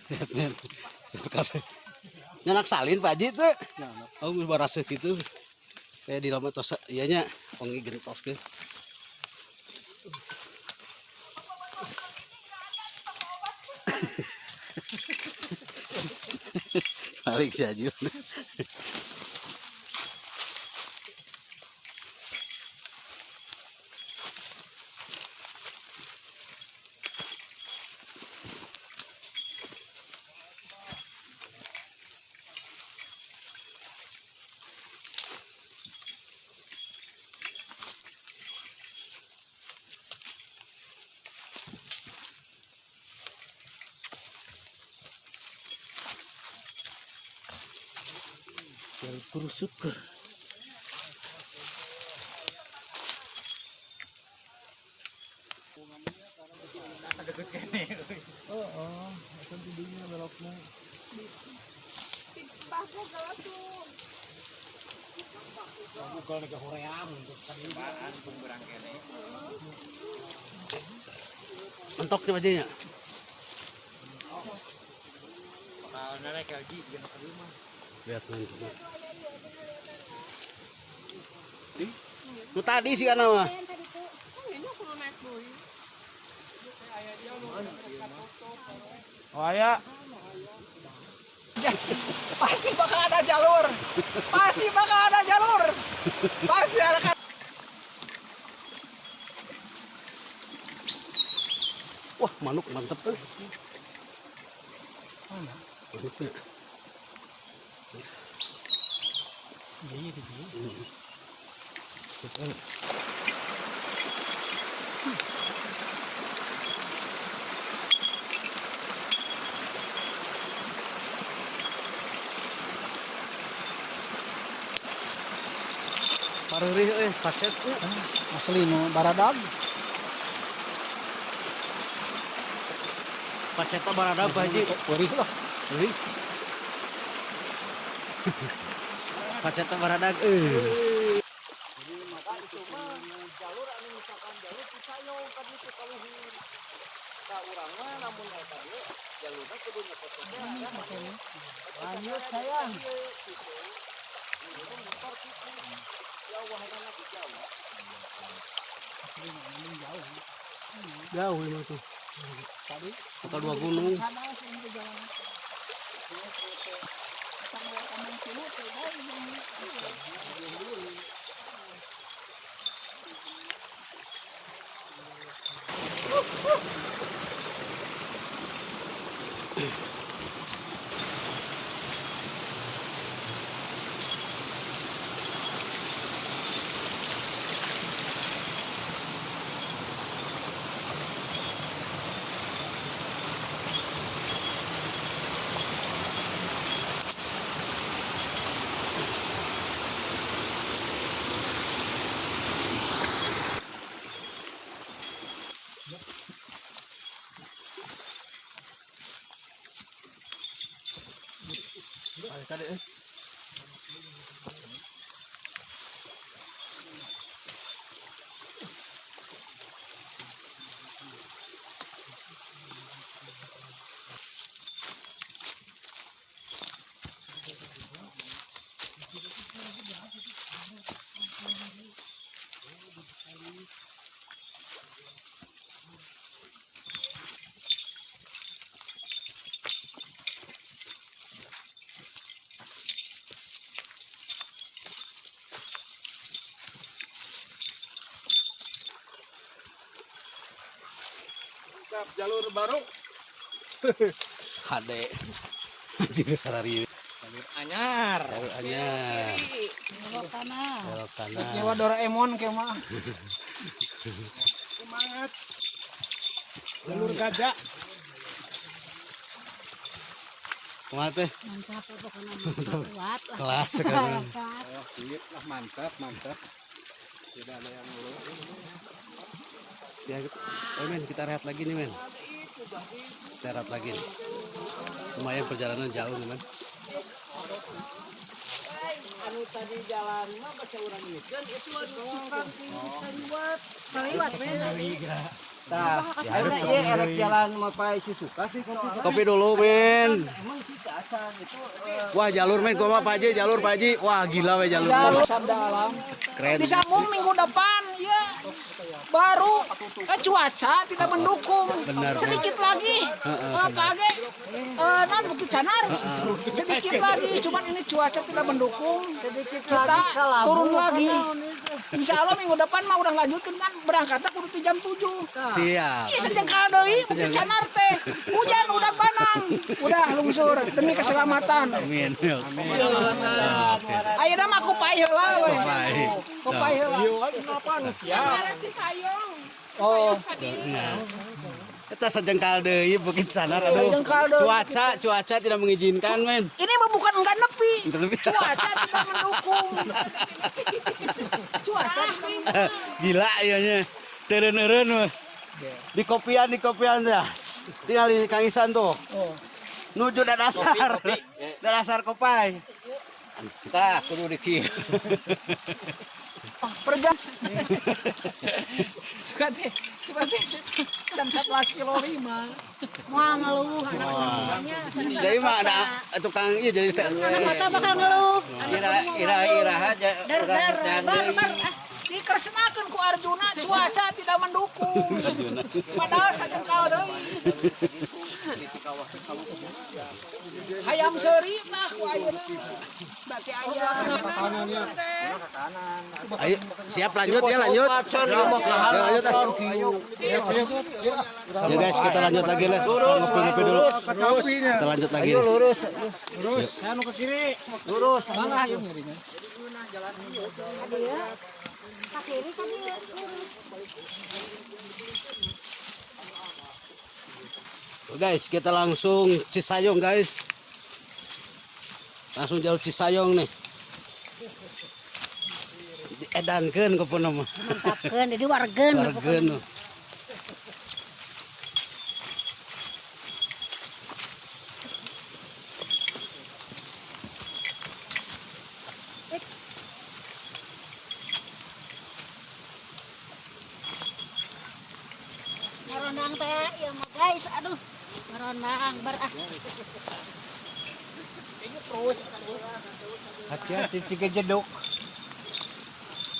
Lihat men. Nyanak salin Pak Haji tuh. Oh, geus baraseuh gitu. Kayak di lama tos ieu nya wangi gentos ke. Balik si Haji. Jalur kerusuk. Bagus langsung. Google nih hoream untuk Mentok nih bajunya. Bakal naik lagi jangan ke rumah. Lihat nanti. Nu tadi sih kana mah. Kan ini kudu naik deui. Oh aya. Pasti bakal ada jalur. Pasti bakal ada jalur. Pasti ada. Wah, manuk mantep tuh. Manuknya. Iya, iya, iya. Pareurih euy, pacet euy. Asli nu baradag. Pacetna baradag Pak Haji. Perih lah. Euy. Pacetna baradag euy. Maka itu mah jalur anu misalkan jalur Cisayong ka ditu ka luhur. Ka urang mah lamun aya ka dieu jalurna kudu nyekot teh ada. Lanjut sayang. Gitu. Gunung motor kitu. Jauh lagi jauh. Jauh ini tuh. Bakal dua gunung. Jalur baru. HD. Anjir sarari. Jalur anyar. Jalur anyar. Belok kanan. Belok kanan. Nyewa Doraemon ke mah. Semangat. Jalur gajah. Kumaha teh? Mantap pokoknya mantap kuat lah. Kelas sekarang. Oh, sip lah, mantap, mantap. Tidak ada yang ngeluh. Ya, oh men, kita rehat lagi nih men. Kita rehat lagi nih. Lumayan perjalanan jauh nih men. Anu tadi jalan mah baca urang ieu itu anu tukang tiris kaliwat. Kaliwat men. Tah, ieu erek jalan mapai Susuka sih. Kopi dulu men. Emang sih keasan itu. Wah jalur men, gua mah Pak Haji, jalur Pak Haji. Wah gila we jalur. Jalur sabda alam. Keren. Disambung minggu depan ya. Baru cuaca tidak mendukung. Benar, sedikit lagi. Pak Age, non Bukit Canar. Sedikit lagi, cuman ini cuaca tidak mendukung. Sedikit Kita lagi turun lagi. Insya Allah minggu depan mah udah lanjutkan kan berangkatnya kudu jam 7. Siap. Iya sejengkal deui Bukit Canar teh. Hujan udah panang, udah lungsur demi keselamatan. Amin. Ayeuna mah aku paeh heula we. Kopai. Kopai heula. Kemarin Cisayong. Oh. Nah. Eta sejengkal deui Bukit Canar aduh. Sejengkal deui. Cuaca tidak mengizinkan men. Ini mah bukan enggak nepi. Nepi. Cuaca tidak mendukung. Cuaca tidak mendukung. Gila ieu nya. Teureun-eureun mah. Di kopian ya. Tinggal di Kang Isan tuh. Oh. Nuju dadasar. Dadasar Kopai. Tah, kudu di kieu. Perjam. Seperti jam 11.05. Moal ngeluh anak semuanya. Jadi mah ada tukang ieu jadi Anak mata bakal ngeluh. Ira-ira aja Dar dar bar bar. Dikersnakeun ku Arjuna cuaca tidak mendukung. Padahal sajengkal deui. Hayam seuri tah ku ayeuna. Berarti aya. Ayo, siap lanjut ya lanjut. Ya, lanjut ah. Ya guys, kita lanjut lagi les. Ngopi-ngopi dulu. Kita lanjut lagi. Ayo lurus. Lurus, saya nu ke kiri. Lurus. Mana ayo ngirinya? Ka kiri ka dieu. Guys, kita langsung Cisayong guys. Langsung jalur Cisayong nih. Diedankeun ku pun mah. Mantapkeun jadi wargeun. Wargeun. Ngarondang teh ieu mah guys, aduh. Ngarondang bar ah. Hati-hati tiga jeduk.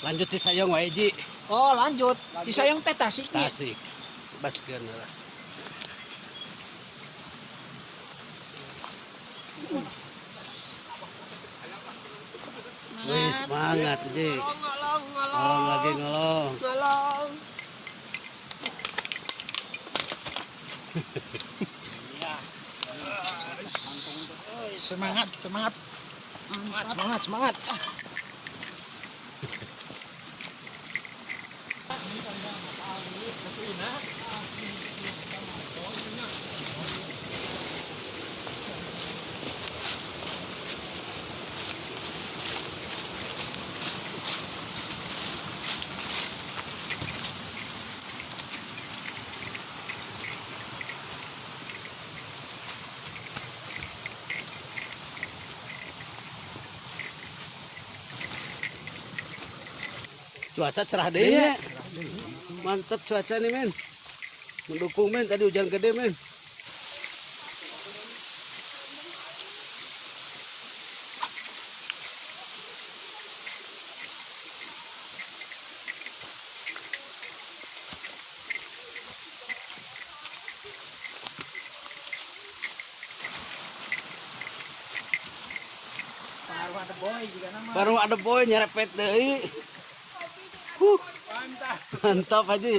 Lanjut Cisayong wae Ji. Oh, lanjut. Cisayong teh Tasik nya. Tasik. Baskeun lah. Wih, semangat Ji. Ngelong, ngelong. Ngelong lagi ngelong. Ngelong. Semangat, semangat. Semangat, semangat, semangat. Cuaca cerah deh ya. Mantap cuaca nih men. Mendukung men, tadi hujan gede men. Baru ada boy juga nama. Baru ada boy nyerepet deui. Mantap aja.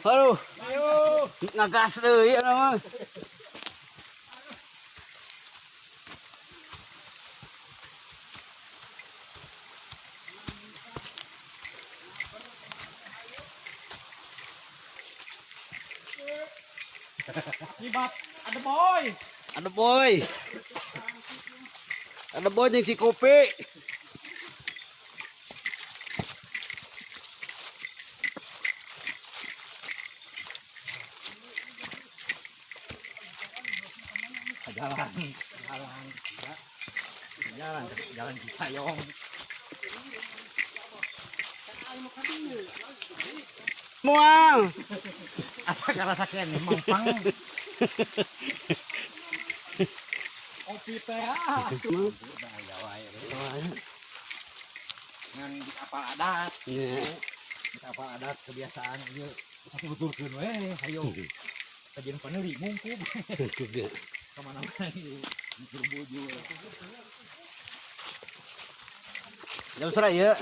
Aduh. Ngagas deui eta mah. Nyibap ada boy. Ada boy. Ada boy jeung si kopi. Jalan, jalan, jalan, jalan Cisayong. Muang. Asa karasa kene mangpang. Kopi teh ah. Ngan di apal adat, Iya. di apal adat kebiasaan ieu satu beturkeun we, hayo. Kajian paneuri mungkub kemana-mana ieu berbujur. Jam serai ya.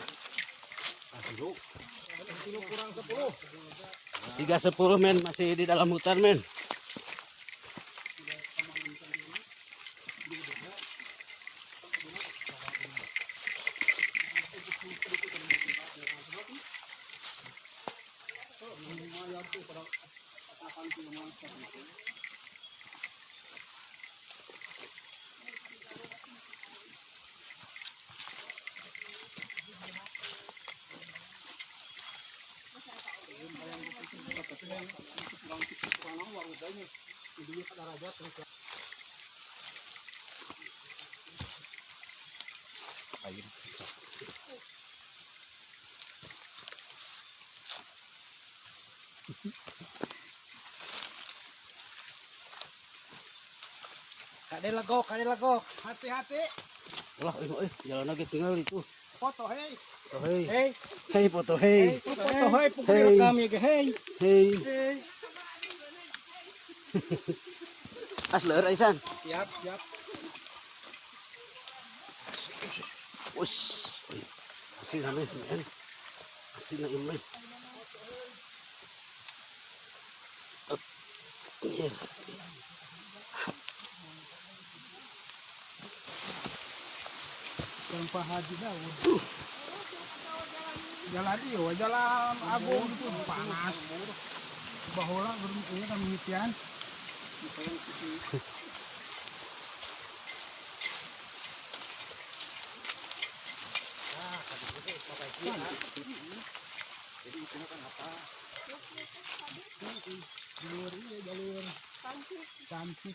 3.10 men, masih di dalam hutan men. Kade legok, kade legok. Hati-hati. Ulah, jalan lagi tinggal itu. Foto hei. Foto hei. Hei, Hei foto hei. foto hei, pukul Hei. rekam ya ge hei. Hei. Hei. As leur aisan. Siap, siap. Us. Asin na men, men. Asin na men. Up. Here. Jalan Pak Haji Daud. Jalan iyo, jalan Agung itu panas. Bahola belum ini kan mimitian. Jalur iya jalur cantik.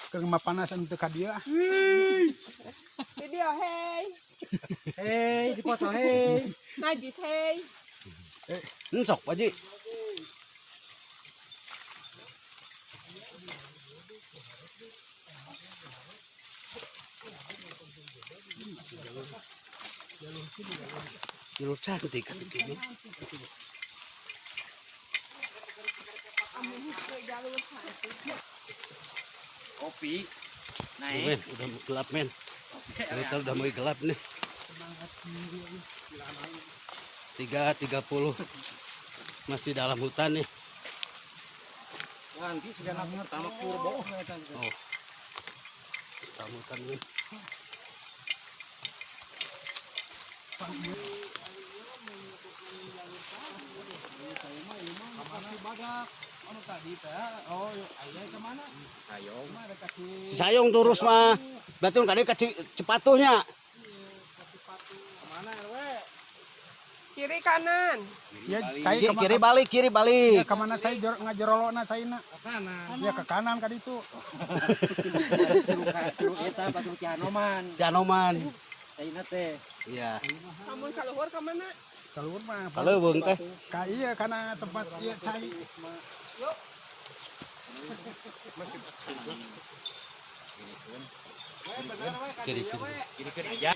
Kerma panas untuk hadiah. Video hey. Hei, dipoto hei. Najis hey. Sok Pak Haji. Jalur cantik atuh ini. Kopi. Men, udah gelap men. Udah, udah mulai gelap nih. 3.30 masih dalam hutan nih. Nanti sudah pertama kurbo. Oh. Dalam hutan nih. Sayong terus mah. Berarti kade ke Cepatuhnya. Kiri kanan. Ya, cai Kiri, kiri balik, kiri balik. Ya, kemana cai ngajerolona caina? Ke kanan. Ya ke kanan kan itu. Curug eta batu Cianoman. Cianoman. Caina teh. Iya. Amun kaluhur ka mana? Kaluhur mah. Kaleuweung teh. Ka iya kana tempat ieu cai. Kiri kiri. Kiri aja.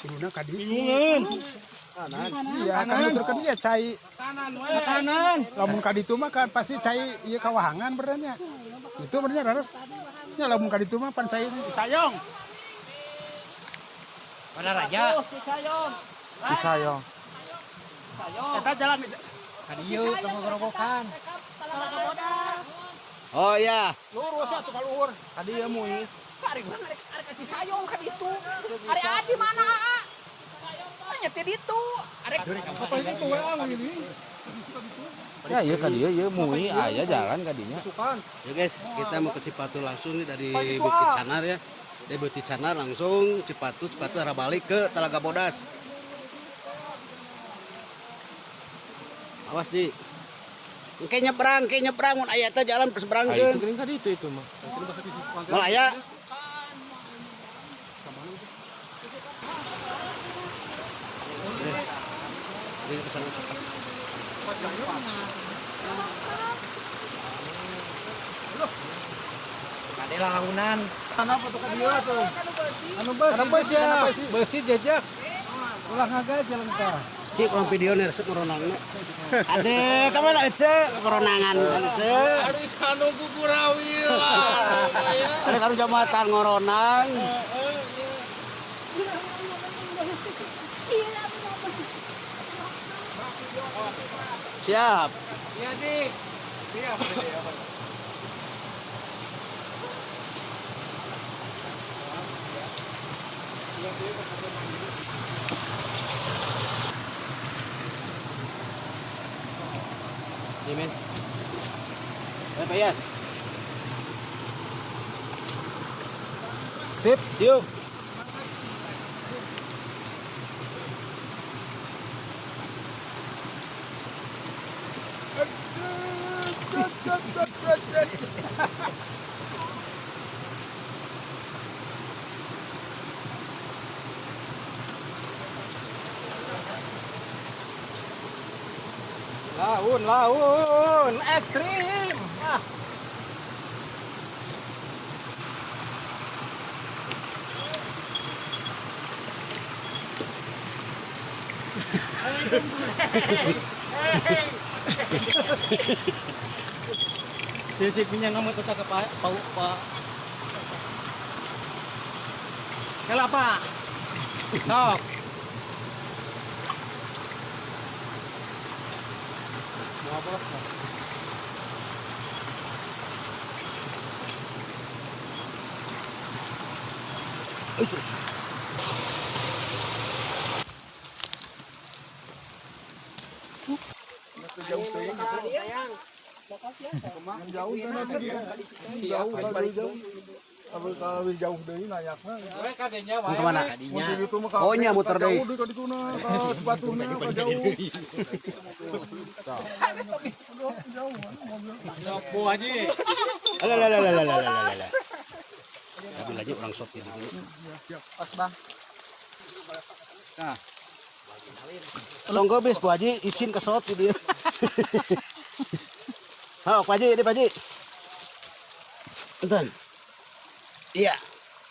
Kuduna ka dieu. Bingungeun. Iya, kan nuturkeun ieu cai. Kanan we. Kanan. Lamun ka ditu mah kan pasti cai ieu kawahangan benernya. Itu benernya harus. Nya lamun ka ditu mah pan cai Cisayong. Mana raja? Cisayong. Cisayong. Cisayong. Eta jalan Ka dieu temu gerobokan. Oh iya. Lurus atuh ka luhur. Ka dieu mui. Ari urang arek arek ka Cisayong ka ditu. Ari aa di mana aa? Nya teh ditu. Arek Apa ini tuh we ini? Ya ieu ka dieu ieu mui aya jalan ka dinya. Ya guys, kita mau ke Cipatu langsung nih dari Bukit Canar ya. Dari Bukit Canar langsung Cipatu, Cipatu arah balik ke Talaga Bodas. Awas di. Engke nyebrang mun aya teh jalan Ah, itu seberangkeun. geuning ka ditu itu mah. Moal aya. Ini ke sana cepat. Kade launan. Kenapa tuh ka dieu tuh? Anu beusi. Anu beusi ya. Beusi jejak. Ulah ngagai jalan tah. Cik kurang video nih resep ngoronangna. Ade, ka mana ece? Koronangan misalnya ece. Aduh kanu gugurawil lah. Ada kanu jambatan ngoronang. Siap. Iya, Dik. Iya, Ini men. Eh, Pak Yan. Sip, yuk. Laun, laun, ekstrim. Ah. Cik minyak ngamut tetap ke Pak Pak. Kelapa. Sok. Usus. Jauh jauh. Kalau lebih jauh deui nayakna. Mau kemana? Oh nya muter deui. Jauh deui ka dituna ka Cibatuna ka jauh. Bu Haji. Alah alah alah alah alah alah. Tapi lagi orang shot di sini. Pas Bang. Nah. Tonggo bis Bu Haji izin ke shot gitu ya. Oh, Pak Haji, ini Pak Haji. Bentar. Iya,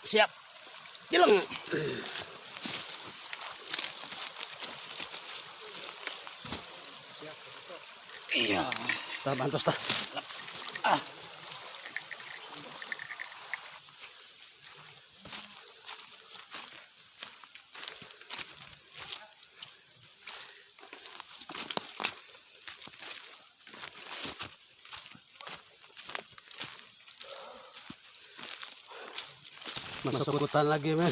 siap. Jeleng. Iya. Tah bantos tah. Ah. Masuk hutan lagi, men.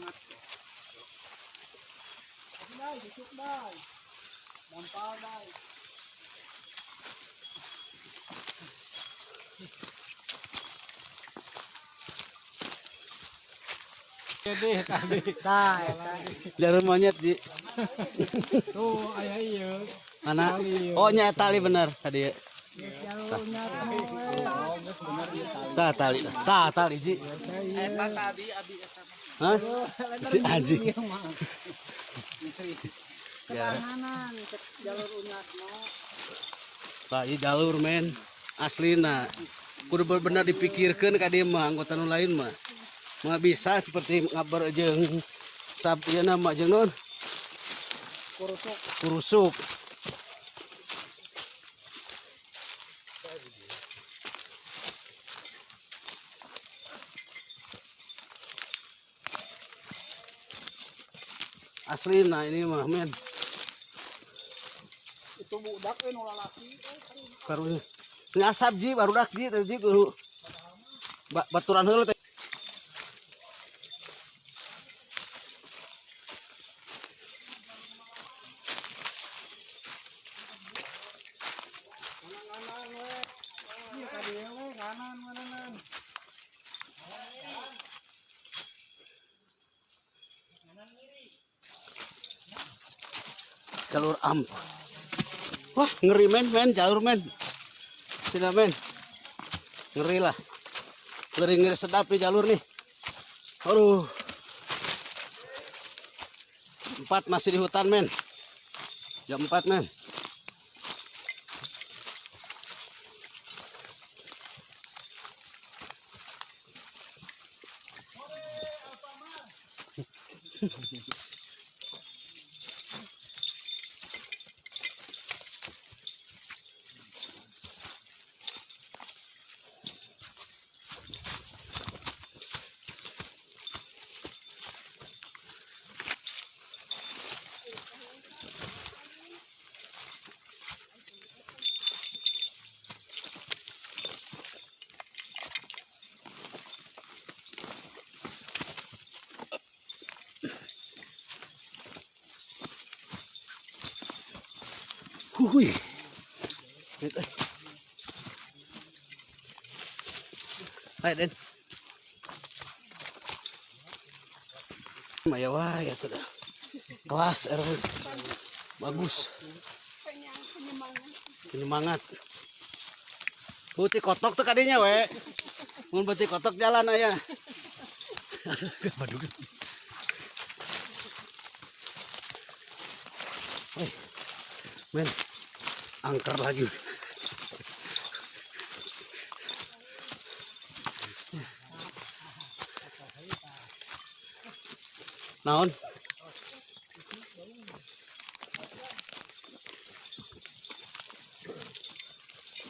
Semangat. Dai, cucuk dai. Dampal dai. Jadi tadi. Jalur monyet di. Tuh aya ieu. Mana? Oh, nya tali bener tadi. Tah tali. Tah tali ji. Eta tadi abi eta. Hah? Si Aji. Ya. Kanan jalur unyat mah. Tah ieu jalur men. Aslina. Kudu bener dipikirkeun ka dieu mah anggota nu lain mah. Mah bisa seperti ngabar jeung sab ieu nama jeung naon? Kurusuk. Kurusuk. Asli nah ini mah men. Itu budak we nu lalaki. Karunya. Ngasap ji barudak ji teh ji kudu. Baturan heula teh. Ieu ka dieu we kanan mananan. Jalur amp. Wah, ngeri men, men, jalur men. Sini men. Ngeri lah. Ngeri-ngeri sedap nih jalur nih. Aduh. 4 masih di hutan men. Jam 4 men. Hui. Ayo Den. Maya wah ya tuh dah. Kelas Erwin. Bagus. Penyemangat. Putih kotok tuh kadinya we. Mun putih kotok jalan aya. Hei. Men, angker lagi. Naon?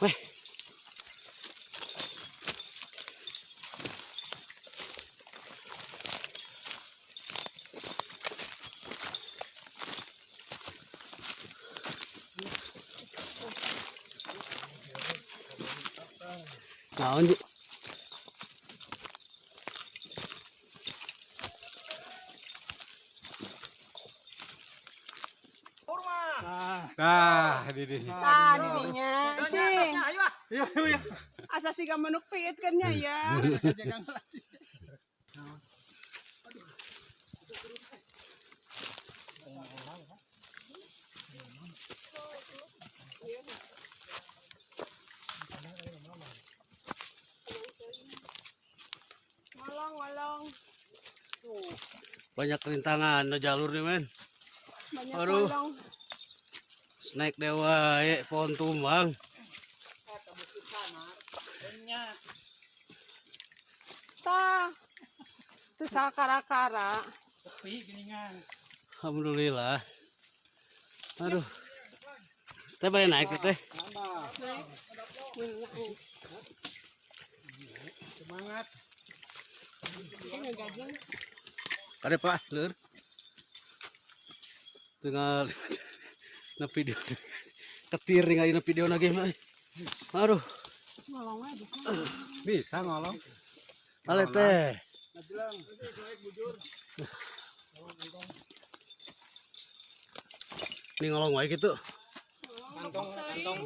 Weh. Naon Ji? Nah, di. Tah didinya, cing. Iya, iya. Asa siga manuk piit kan nya ya. Ngolong, ngolong. Banyak rintangan no jalur nih men. Banyak Aduh. ngolong. Snack dewa, pohon tumbang. Tah. Teu sakara-kara. Sepi geningan. Alhamdulillah. Aduh. Teh bari naik teh. Naik. Naik. Semangat. Ini ngegajeng. Kade Pak, leur. Tinggal na video. Ketir tinggal na video lagi mah. Aduh. Ngolong aja bisa. Bisa ngolong. Ale teh. Ini ngolong wae gitu. Kantong kantong.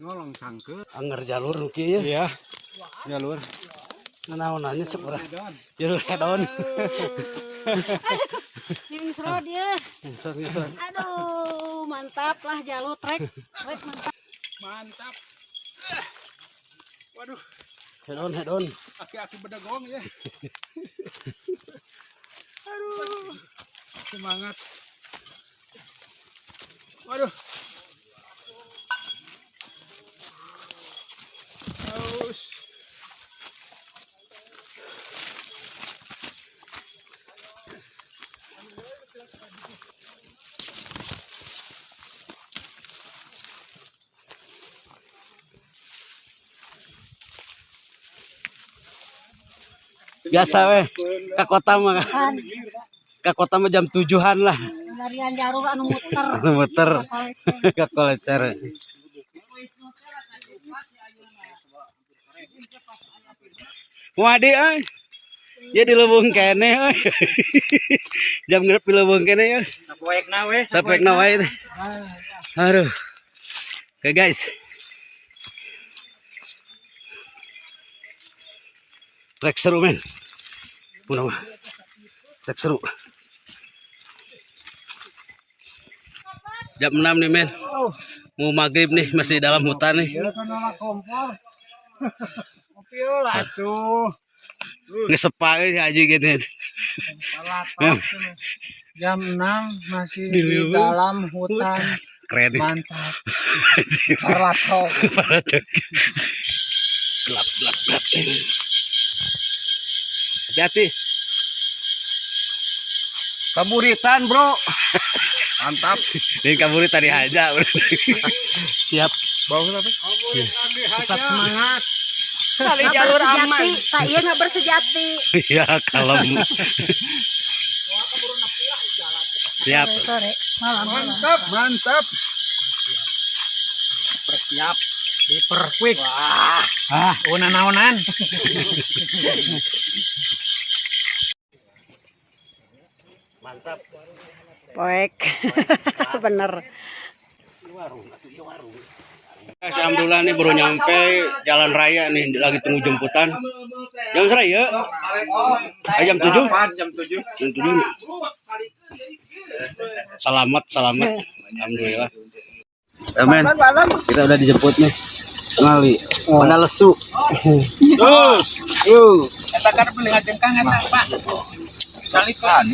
Ngolong sangke. Angger jalur nu kieu ya. Iya. Jalur. Nanaonannya sepura. Jalur hedon. Nyungsrot ya. Nyungsrot, nyungsrot. Aduh, mantap lah jalur trek. Trek mantap. Mantap. Waduh, Hedon, hedon. aki-aki bedegong ya. Aduh. Semangat. Waduh. Terus. Biasa weh. Ke kota mah. Ke kota mah jam 7-an lah. Larian jalur anu muter. Muter ke kolecer. Wadi euy. Ya di leuweung keneh euy. Jam genep di leuweung keneh ya. Sapoekna we. Sapoekna wae teh. Aduh. Oke guys. Trek seru men. Pulang. Trek seru. Jam 6 nih men. Mau maghrib nih, masih dalam hutan nih. Iya kan nolak kompor. Kopi lah tuh. Ngesepa aja aja gitu. Jam 6 masih Di di leuweung. dalam hutan. Keren nih. Mantap. Parlatok. Parah. Gelap, gelap, gelap. Hati-hati. Kaburitan, Bro. Mantap. Ini kaburitan tadi aja, bro. Siap. Bau tapi. Tetap semangat. Kali jalur aman. Tak iya nggak bersejati. Ya, kalem. Siap. Sore malam. Mantap, mantap. Persiap. Di perquick. Wah. Ah, unan-naunan. Mantap. Poek. Bener. Alhamdulillah nih baru nyampe jalan raya nih, lagi tunggu jemputan. Jam berapa ya? Jam 7? Jam 7. Jam 7. Selamat, selamat. Alhamdulillah. Ya, men. Kita udah dijemput nih. Ngali. Mana lesu. Terus. Yuk. Eta kan beli ngajengkang eta, Pak. Calikan.